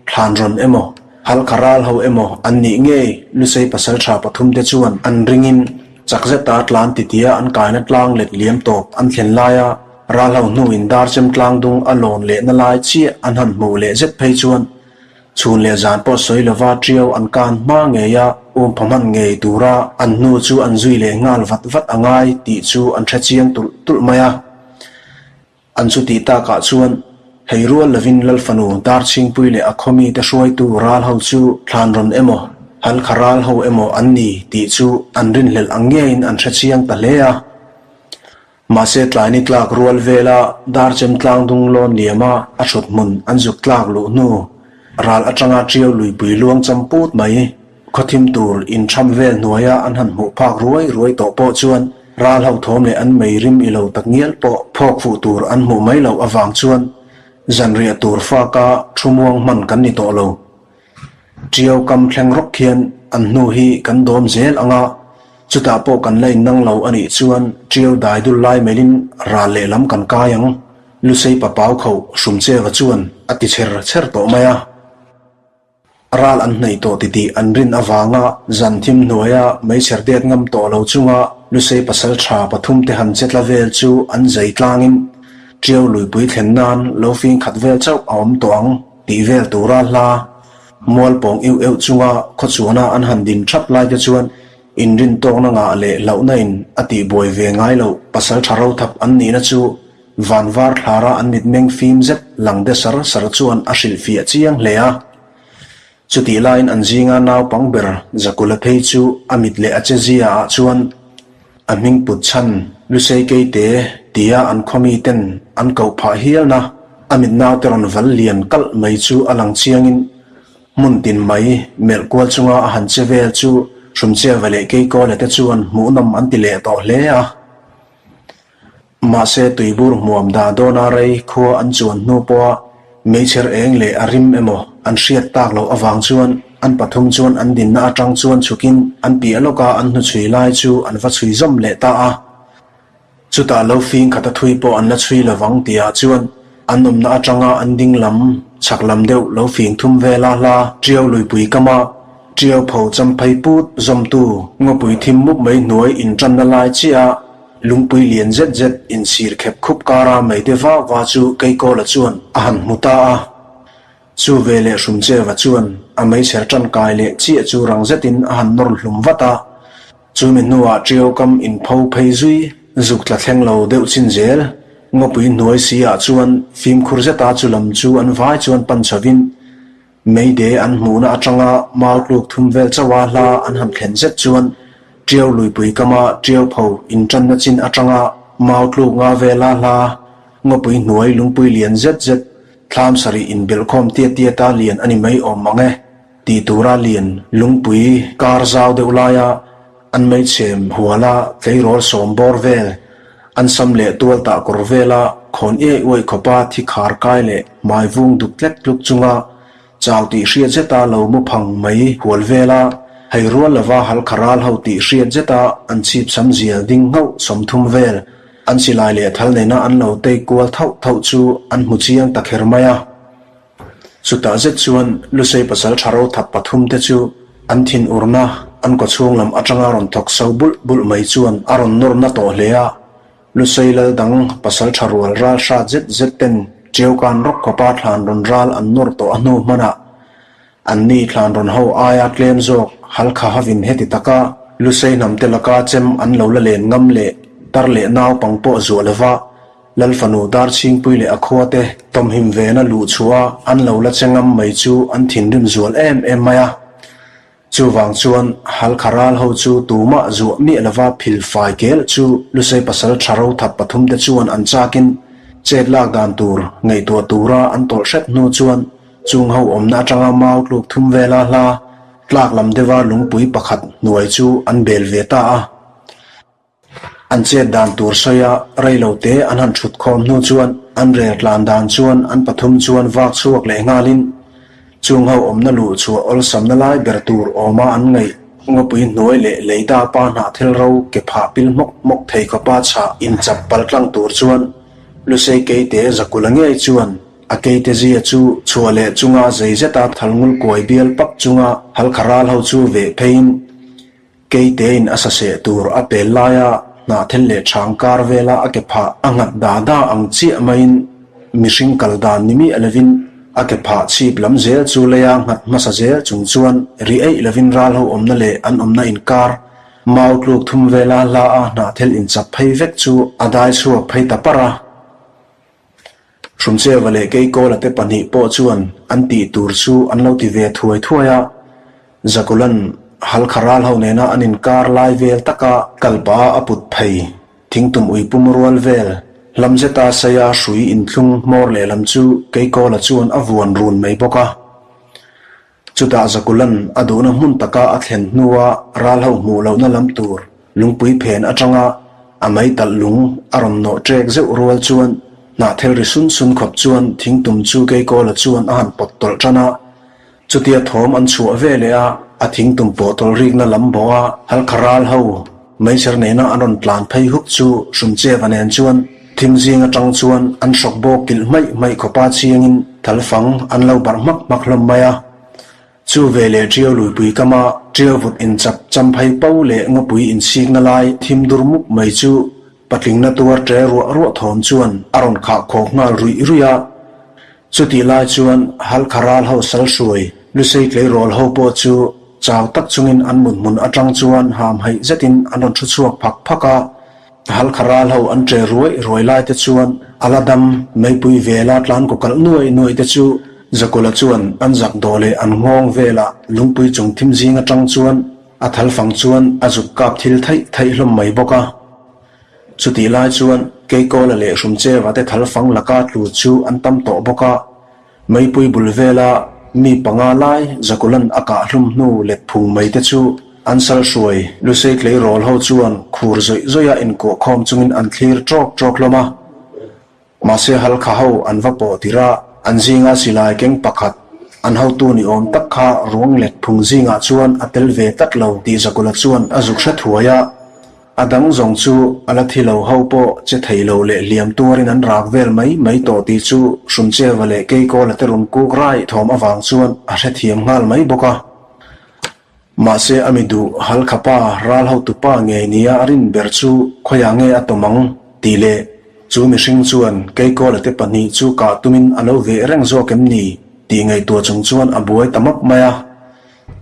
thlan rawn emaw, halkha ral ho emaw an nih ngei Lusei pasaltha pathumte chuan an ringin chak zeta tlan titia an kaina tlang let liam tawp an thlen laia ral ho hnuin Darchem tlang dung a lawn lehna lai chiah an han hmuh leh zet phei chuan Chhun leh zan pawh sawi lova Tiau an kan hma ngei a, umpha hman ngei tura an hnu chu an zui leh nghal vat vat a ngai tih chu an hre chiang tulh tulh mai a. An chu tih takah chuan hei rual lovin Lal fanu Darchhingpui leh a khawmi te hruaitu ral ho chu thlan rawn emaw, halkha ral ho emaw an ni tih chu an rinhlelh ang ngeiin an hre chiang ta hle a. Mahse tlaini tlak rual vela Darchem tlang dung lawn liama a thut hmun an zuk tlak luh hnu ral atanga Tiau luipui luang cham put mai khawthim tur intham vel hnuaia an han hmuh phak ruai ruai tawh pawh chuan ral ho thawm leh an mei rim i lo tak ngial pawh phawk fuh tur an hmuh mai loh avang chuan zanriah tur faka thu muang hman kan ni tawh lo. Tiau kam thleng rawk khian an hnu hi kan dawm zel ang a, chutah pawh kan la innang lo a nih chuan Tiau dai dul lai melhin ral lehlam kan kai ang, Lusei papau kho Hrumcheva chuan a ti chher chher tawh mai a. Ral an hnaih tawh titih an rin avanga zan thim hnuaia meichher det ngam tawh lo chunga Lusei pasal tha pathumte han che tla vel chu an zai tlangin Ṭiau luipui thlen nan lo fing khat vel chauh a awm tawh ang tih vel tura hla mual pawng iuh euh chunga khawchuana an han din thap lai te chuan inrintawkna ngah leh hlauhna in a tihbuai ve ngai loh pasal tha rothap an nihna chu Van var thlara an mitmeng fim zet lang de sar sar chuan a hrilhfiah chiang hle a. Chutih laiin an zinga naupang ber Zakula phei chu a mit leh a che zia ah chuan a hming put chhan Lusei Keite tia an khawmi ten an koh phah hialna a mit naute rawn val lian kalh mai chu a lang chiangin hmun tin mai melh kual chunga a han che vel chu Hrumcheva leh Keikawla te chuan hmuhnawm an ti leh tawh hle a. Mahse tuibur hmuam dah dawna rei khua an chuan hnu pawha meichher eng leh a rim emaw an hriat tak loh avang chuan an pathum chuan an dinna atang chuan chhukin an piah lawka an hnuchhui lai chu an va chhui zawm leh ta a. Chutah lo fing khat a thui pawh an la chhui lovang tihah chuan an awmna atanga an ding lam chhak lam deuh lo fing thum vela hla Tiau luipui kama Tiau pho champhei put zawmtu ngawpui thim mup mai hnuai intanna lai chiah a Lungpui lian zet zet insir khep khup kara meite va va chu Keikawla chuan a han hmu ta a. Chu ve leh Hrumcheva chuan a meichher tangkai leh chiah chu rang zetin a han nawr hlum vat a. Chumi hnuah Ṭiau kam inpho phei zui zuk tla thleng lo deuh chin zel. Ngawpui hnuai si ah chuan fimkhur zeta chu lam chu an vai chuan pan chhovin Meide an hmuhna atanga mau tluk thum vel chauha hla an han thlen zet chuan Ṭiau luipui kama Ṭiau pho inṭanna chin atanga mau tluk nga vela hla ngawpui hnuai lungpui lian zet zet thlam sarih inbelhkhawm tiat tiata lian a ni mai awm mang e tih tura lian lungpui kar zau deuh laia an meichhem huala tleirawl sawm bawr vel an sam leh tual tah kawr vela khawn iai uai khawpa thi khar kai leh hmai vung duk tlek tluk chunga chau tih hriat zeta lo mu phang mai hual vela hei rual lova halkha ral ho tih hriat zeta an chhip sam zial ding nghauh 30 vel an silai leh thal nena an lo tei kual thauh thauh chu an hmu chiang ta kher mai a. Chutah zet chuan Lusei pasal tha ro thap pathum te chu an thin urna an kawchhung lam atanga rawn thawk so bulh bulh mai chuan a rawn nawr na tawh hle a. Lusei lal dang pasal tha rual ral hrat zet zet ten Ṭiaukan rawk khawpa thlan rawn ral an nawr tawh a hnu hmanah anni thlan rawn ho aia tlem zawk halkha havin heti taka Lusei hnam te laka chem an lo la len ngam leh tar leh naupang pawh zuah lova Lal fanu Darchhingpui leh a khuate tawmhim vena luh chhuah a an lo la che ngam mai chu an thinrim zual em em mai a. Chuvang chuan Halkha ral ho chu tumah zuah miah lova phil fai kel chu Lusei pasal tha ro thap pathum te chuan an chakin chet lak dan tur ngaihtuah tura an tawlh hrep hnu chuan chung ho awmna atanga mau tluk thum vela hla tlak lam deuha lungpui pakhat hnuai chu an bel ve ta a. An chet dan tur sawi a, rei lo te an han thut khawm hnu chuan an rel tlan dan chuan an pathum chuan vak chhuak leh nghalin chung ho awmna luh chhuah awlsamna lai ber tur awma an ngaih ngawpui hnuai leh leida pa hnah thil ro ke phah pil hmawk hmawk thei khawpa chhah inchap pal tlang tur chuan Lusei Keite Zakula ngei chuan a keite zia chu chhuah leh chunga zei zeta thalngul kuai bial pap chunga halkha ral ho chu veh pheiin Keitein a saseh tur a pel laia hnahthel leh chhang kar vela a ke phah a nghat da da ang chiah maiin mihring kal dan ni miah lovin a ke phah chhip lam zel chu leia nghat hmasa zel chung chuan ri eih lovin ral ho awmna leh an awmna inkar mau tluk thum vela hla a hnahthel inchap phei vek chu a dai chhuak phei ta parh a. Hrumcheva leh Keikawla te pahnih pawh chuan an tih tur chu an lo ti ve thuai thuai a, Zakulan Halkha ral ho nena an inkar lai vel taka kalpa a put phei, thingtum uipum rual vel, hlam zeta saia hrui inthlung hmawr lehlam chu Keikawla chuan a vuan run mai bawk a. Chutah Zakulan a duhna hmun taka a thlen hnua ral ho hmuh lohna lam tur lungpui phen atanga a meitalh lung a rawn nawh ṭek zeuh rual chuan hnahthel ri sun sun khawp chuan thingtum chu Keikawla chuan a han pawt tawlh ṭan a. Chutia thawm an chhuah ve leh a, a thingtum pawh tawlh rikna lam bawh a halkha ral ho meichher nena an rawn tlan phei huk chu Hrumcheva nen chuan thim zing atang chuan an hrawk bawk kilh hmaih hmaih khawpa chiangin thalfang an lo barh hmak hmak hlawm mai a. Chu veleh Ṭiau luipui kama Ṭiau vut inchap champhai po leh ngawpui insikna lai thim dur mup mai chu patlingna tuar ṭe ruah ruah thawm chuan a rawn khah khawk nghal ruih ruih a. Chutih lai chuan Halkha ral ho sal hruai Lusei tleirawl ho pawh chu chau tak chungin an mut hmun aṭang chuan hamhaih zetin an rawn ṭhu chhuak phak phak a. Halkha ral ho an ṭe ruai ruai lai te chuan a la dam meipui vela tlan kaw kalh nuai nuai te chu Zakula chuan an zak dawh leh an nghawng velah lungpui chung thim zing aṭang chuan a thal fang chuan a zuk kap thil theih theih hlawm mai bawk a. Chutih lai chuan Keikawla leh Hrumcheva te thal fang laka tlu chu an tam tawh bawk a. Meipui bul vela mi panga lai Zakulan a kah hlum hnu let phung mai te chu an sal hruai Lusei tleirawl ho chuan khur zawih zawih a inkuah khawm chungin an thlir ṭawk ṭawk hlawm a. Mahse Halkha ho an va pawh tirh a, an zinga silai keng pakhat an hotu ni awm tak kha ruang let phung zingah chuan a tel ve tlat lo tih Zakula chuan a zuk hre thuai a. A dang zawng chu a la thi lo ho pawh che thei lo leh hliam tuarin an rak vel mai mai tawh tih chu Hrumcheva leh Keikawla te rawn kuk rai thawm avang chuan a hrethiam nghal mai bawk a. Mahse a mi duh Halkha pa ral hotu pa ngei nia a rin ber chu khawiah nge a tawm ang tih leh chu mihring chuan Keikawla te pahnih chu kah tumin a lo veh reng zawk em ni tih ngaihtuah chung chuan a buai ta map mai a.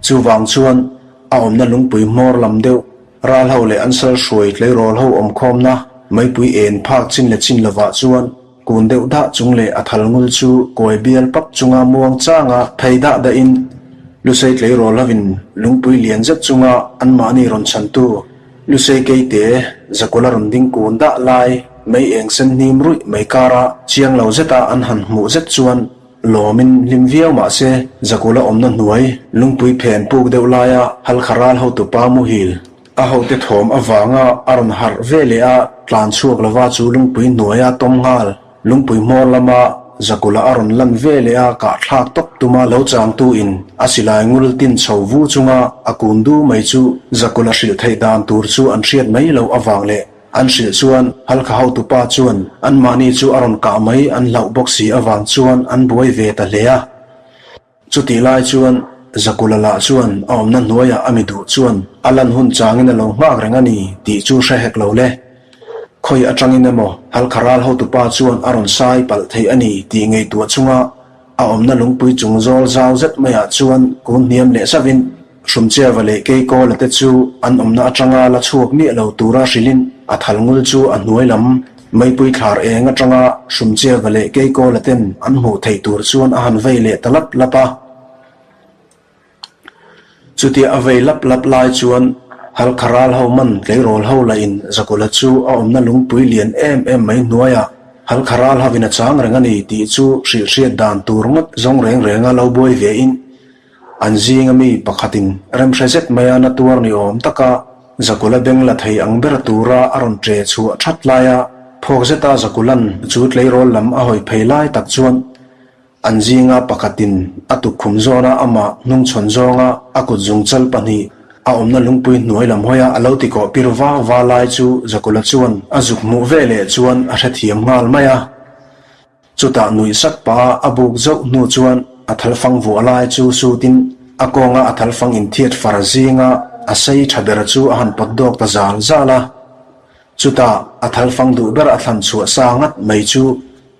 Chuvang chuan a awmna lungpui hmawr lam deuh ral ho leh an sal hruai tleirawl ho awmkhawmna meipui en phak chin leh chin lovah chuan kun deuh dah chung leh a thal ngul chu kawi bial pap chunga muang changa phei dah dahin Lusei tleirawl hovin lungpui lian zet chunga anmahni rawn chhantu Lusei keite Zakula rawn ding kun dah lai mei eng sen hnim ruih mai kara chiang lo zeta an han hmuh zet chuan Lawmin hlim viau mah se, Zakula awmna hnuai lungpui phen puk deuh laia Halkha ral hotupa muhil a hote thawm avanga a rawn harh ve leh a, tlan chhuak lova chu lungpui hnuaia tawm nghal. Lungpui hmawr lama Zakula a rawn lan ve leh a kahthlak tawp tuma lo changtu in a silai ngul tin chho vu chunga a kun du mai chu Zakula hrilh theih dan tur chu an hriat mai loh avang leh An hrilh chuan Halkha hotupa chuan anmahni chu a rawn kah mai an hlauh bawk si avang chuan an buai ve ta hle a. Chutih lai chuan Zakula lah chuan a awmna hnuaiah a mi duh chuan a lan hun changin a lo nghak reng a ni tih chu hre hek lo le. Khawi atangin emaw Halkha ral hotupa chuan a rawn sai palh thei a ni tih ngaihtuah chunga A awmna lungpui chung zawl zau zet maiah chuan kun hniam leh zauhin Hrumcheva leh Keikawla te chu an awmna atanga la chhuak miah lo tura hrilhin a thal ngul chu a hnuai lam meipui thlar eng atanga Hrumcheva leh Keikawla ten an hmuh theih tur chuan a han vei leh ta lap lap a. Chutia a vei lap lap lai chuan Halkha ral ho man tleirawl ho lah in Zakula chu a awmna lungpui lian em em mai hnuaiah Halkha ral ho in a chang reng a ni tih chu hrilh hriat dan tur ngawt zawng reng reng a lo buai ve in an zinga mi pakhatin remhre zet maia na tuar ni awm taka Zakula beng la thei ang ber tura a rawn ṭe chhuah ṭhat laia phawk zeta Zakula'n chu tleirawl lam a hawi phei lai tak chuan An zinga pakhatin a tukkhum zawna amah hnungchhawn zawnga a kut zungchal pahnih a awmna lungpui hnuai lam hawia a lo tikawh pir va va lai chu Zakula chuan a zuk hmuh ve leh chuan a hrethiam nghal mai a. Chutah nuih sak pah a buk zauh hnu chuan a thalfang vuah lai chu sutin a kawnga a thalfang inthiat far zinga a sei tha ber chu a han pawt dawk ta zal zal a. Chutah a thalfang duh ber a thlan chhuah sa ngat mai chu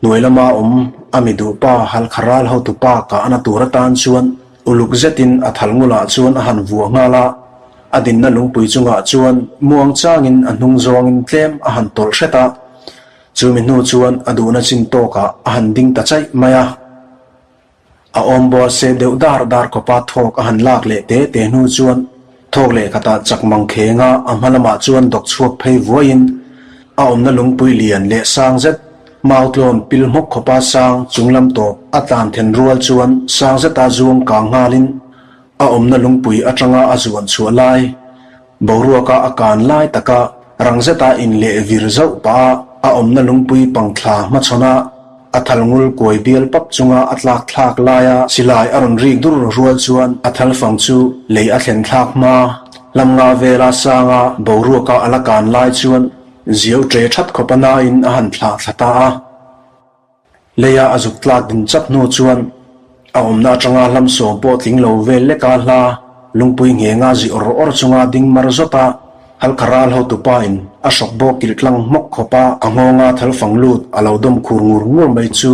hnuai lama awm a mi duh pa Halkha ral hotu pa kahna tur atan chuan uluk zetin a thal ngulah chuan a han vuah nghal a, a dinna lungpui chungah chuan muang changin a hnung zawngin tlem a han tawlh hret a, chumi hnu chuan a duhna chin tawkah a han ding ta chaih mai a. A awmbawl seh deuh dar dar khawpa thawk a han lak leh te te hnu chuan thawk leh khatah chak mang khenga a hma lamah chuan dawk chhuak phei vuaiin a awmna lungpui lian leh sang zet mau tlawn pil hmawk khawpa sang chung lam tawp a tlan then rual chuan sang zeta zuang kang nghalin a awmna lungpui atanga a zuan chhuah lai Boruaka a kan lai taka rang zeta inleh vir zauh pah a, a awmna lungpui pangthla hmachhawn a, a thal ngul kuai bial pap chunga a tlak thlak laia silai a rawn rik dur rual chuan a thal fang chu lei a thlen thlak hma. Hlam nga vela sanga boruaka a la kan lai chuan ziau ṭe ṭhat khawpa nain a han thlah thla ta a. Leia a zuk tlak din chat hnu chuan. A awmna atanga hlam sawm pawh tling lo vel leka hla lungpui nghenga zi awr awr chunga ding mar zawt a, Halkha ral hotupa in a hrawk bawk kilh tlang hmawk khawp a, a nghawnga thal fang lut a lo dawm khur ngur ngur mai chu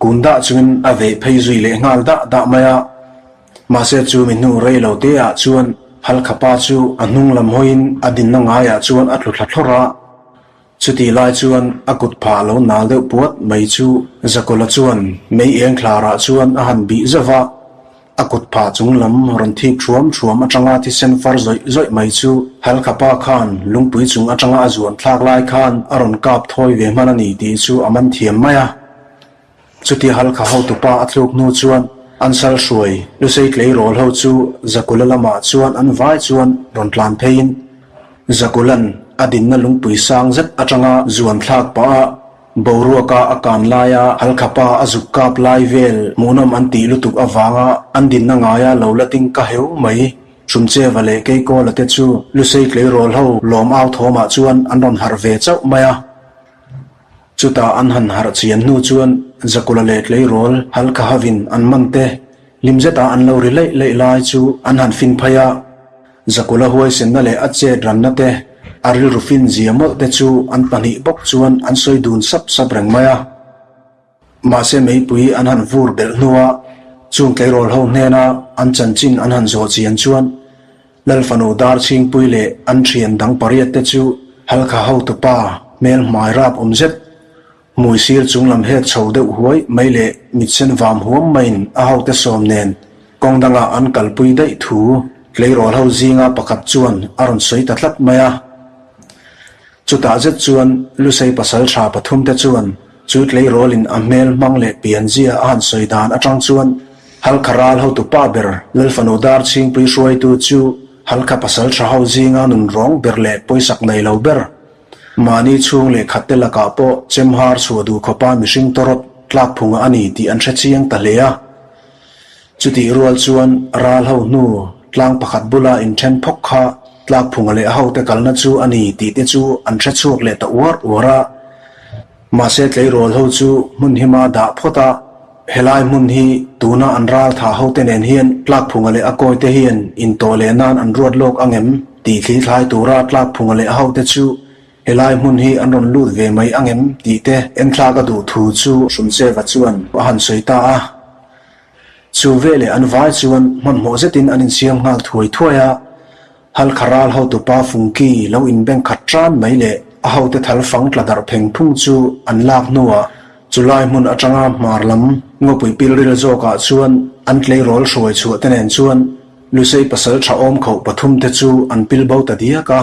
kun dah chungin a veh phei zui leh nghal dah dah mai a. Mahse chu mi hnu rei lo te ah chuan Halkha pa chu a hnung lam hawiin a dinna ngaiah chuan a tlu thla thlawrh a. Chutih lai chuan a kut phah lo nal deuh puat mai chu Zakawla chuan mei eng thlarah chuan a han bih zauh va, a kut phah chung lam rawn thip thuam thuam atanga thisen far zawih zawih mai chu Halkha pa khan lungpui chung atanga a zuan thlak lai khan a rawn kap thawi ve hman a ni tih chu a man thiam mai a. Chutia Halkha hotupa a tluk hnu chuan an sal hruai Lusei tleirawl ho chu Zakula lamah chuan an vai chuan rawn tlan pheiin Zakulan a dinna lungpui sang zet atanga zuan thlak pah a, boruaka a kan laia Halkha pa a zuk kap lai vel hmuhnawm an tih lutuk avanga an dinna ngaia lo la ting ka heu mai. Hrumcheva leh Keikawla te chu Lusei tleirawl ho lawm au thawmah chuan an rawn harh ve chauh mai a. Chutah an han harh chian hnu chuan Zakula leh tleirawl Halkha havin an man te hlim zeta an lo ri leih leih lai chu an han fin phei a. Zakula huaisenna leh a chet ranna te, a rilru fin zia mawlh te chu an pahnih bawk chuan an sawi dun sap sap reng mai a. Mahse meipui an han vur belh hnua chung tleirawl ho hnena an chanchin an han zawh chian chuan Lal fanu dar chhingpui leh an thian dang pariat te chu Halkha hotupa hmel hmai rap awm zet hmui sir chung lam hek chho deuh huai mai leh mitsen vam huam maiin a hote sawm nen kawng dangah an kalpui daih thu tleirawl ho zinga pakhat chuan a rawn sawi ta tlat mai a. Chutah zet chuan Lusei pasal tha pathumte chuan chu tleirawlin a hmel hmang leh pianzia a han sawi dan atang chuan Halkha ral hotu pa ber Lalfanu dar chhingpui hruaitu chu Halkha pasal tha ho zinga nun rawng ber leh pawisak nei lo ber mahni chhung leh khatte lakah pawh chemhar chhuah duh khawpa mihring tawrawt tlakphunga a ni tih an hre chiang ta hle a. Chutih rual chuan ral ho hnu tlang pakhat bula inthen phawk kha tlakphunga leh a hote kalna chu a ni tih te chu an hre chhuak leh ta uar uar a. Mahse tleirawl ho chu hmun hima dah phawt a, helai hmun hi tuna an ral thah hote nen hian tlakphunga leh a kawite hian intawh leh nan an ruat lawk angem tih thli thlai tura tlakphunga leh a hote chu Helai hmun hi an rawn lut ve mai angem tih te enthlak a duh thu chu Hrumcheva chuan a han sawi ta a. Chu veleh an vai chuan hmanhmawh zetin an insiam nghal thuai thuai a, Halkha ral hotupa Fungki lo inbeng khat tan mai leh a hote thal fang tla darh pheng phung chu an lak hnuah chulai hmun atanga hmar lam ngawpui pilril zawkah chuan an tleirawl hruai chhuah te nen chuan Lusei pasal tha awm khoh pathum te chu an pil bo ta diak a.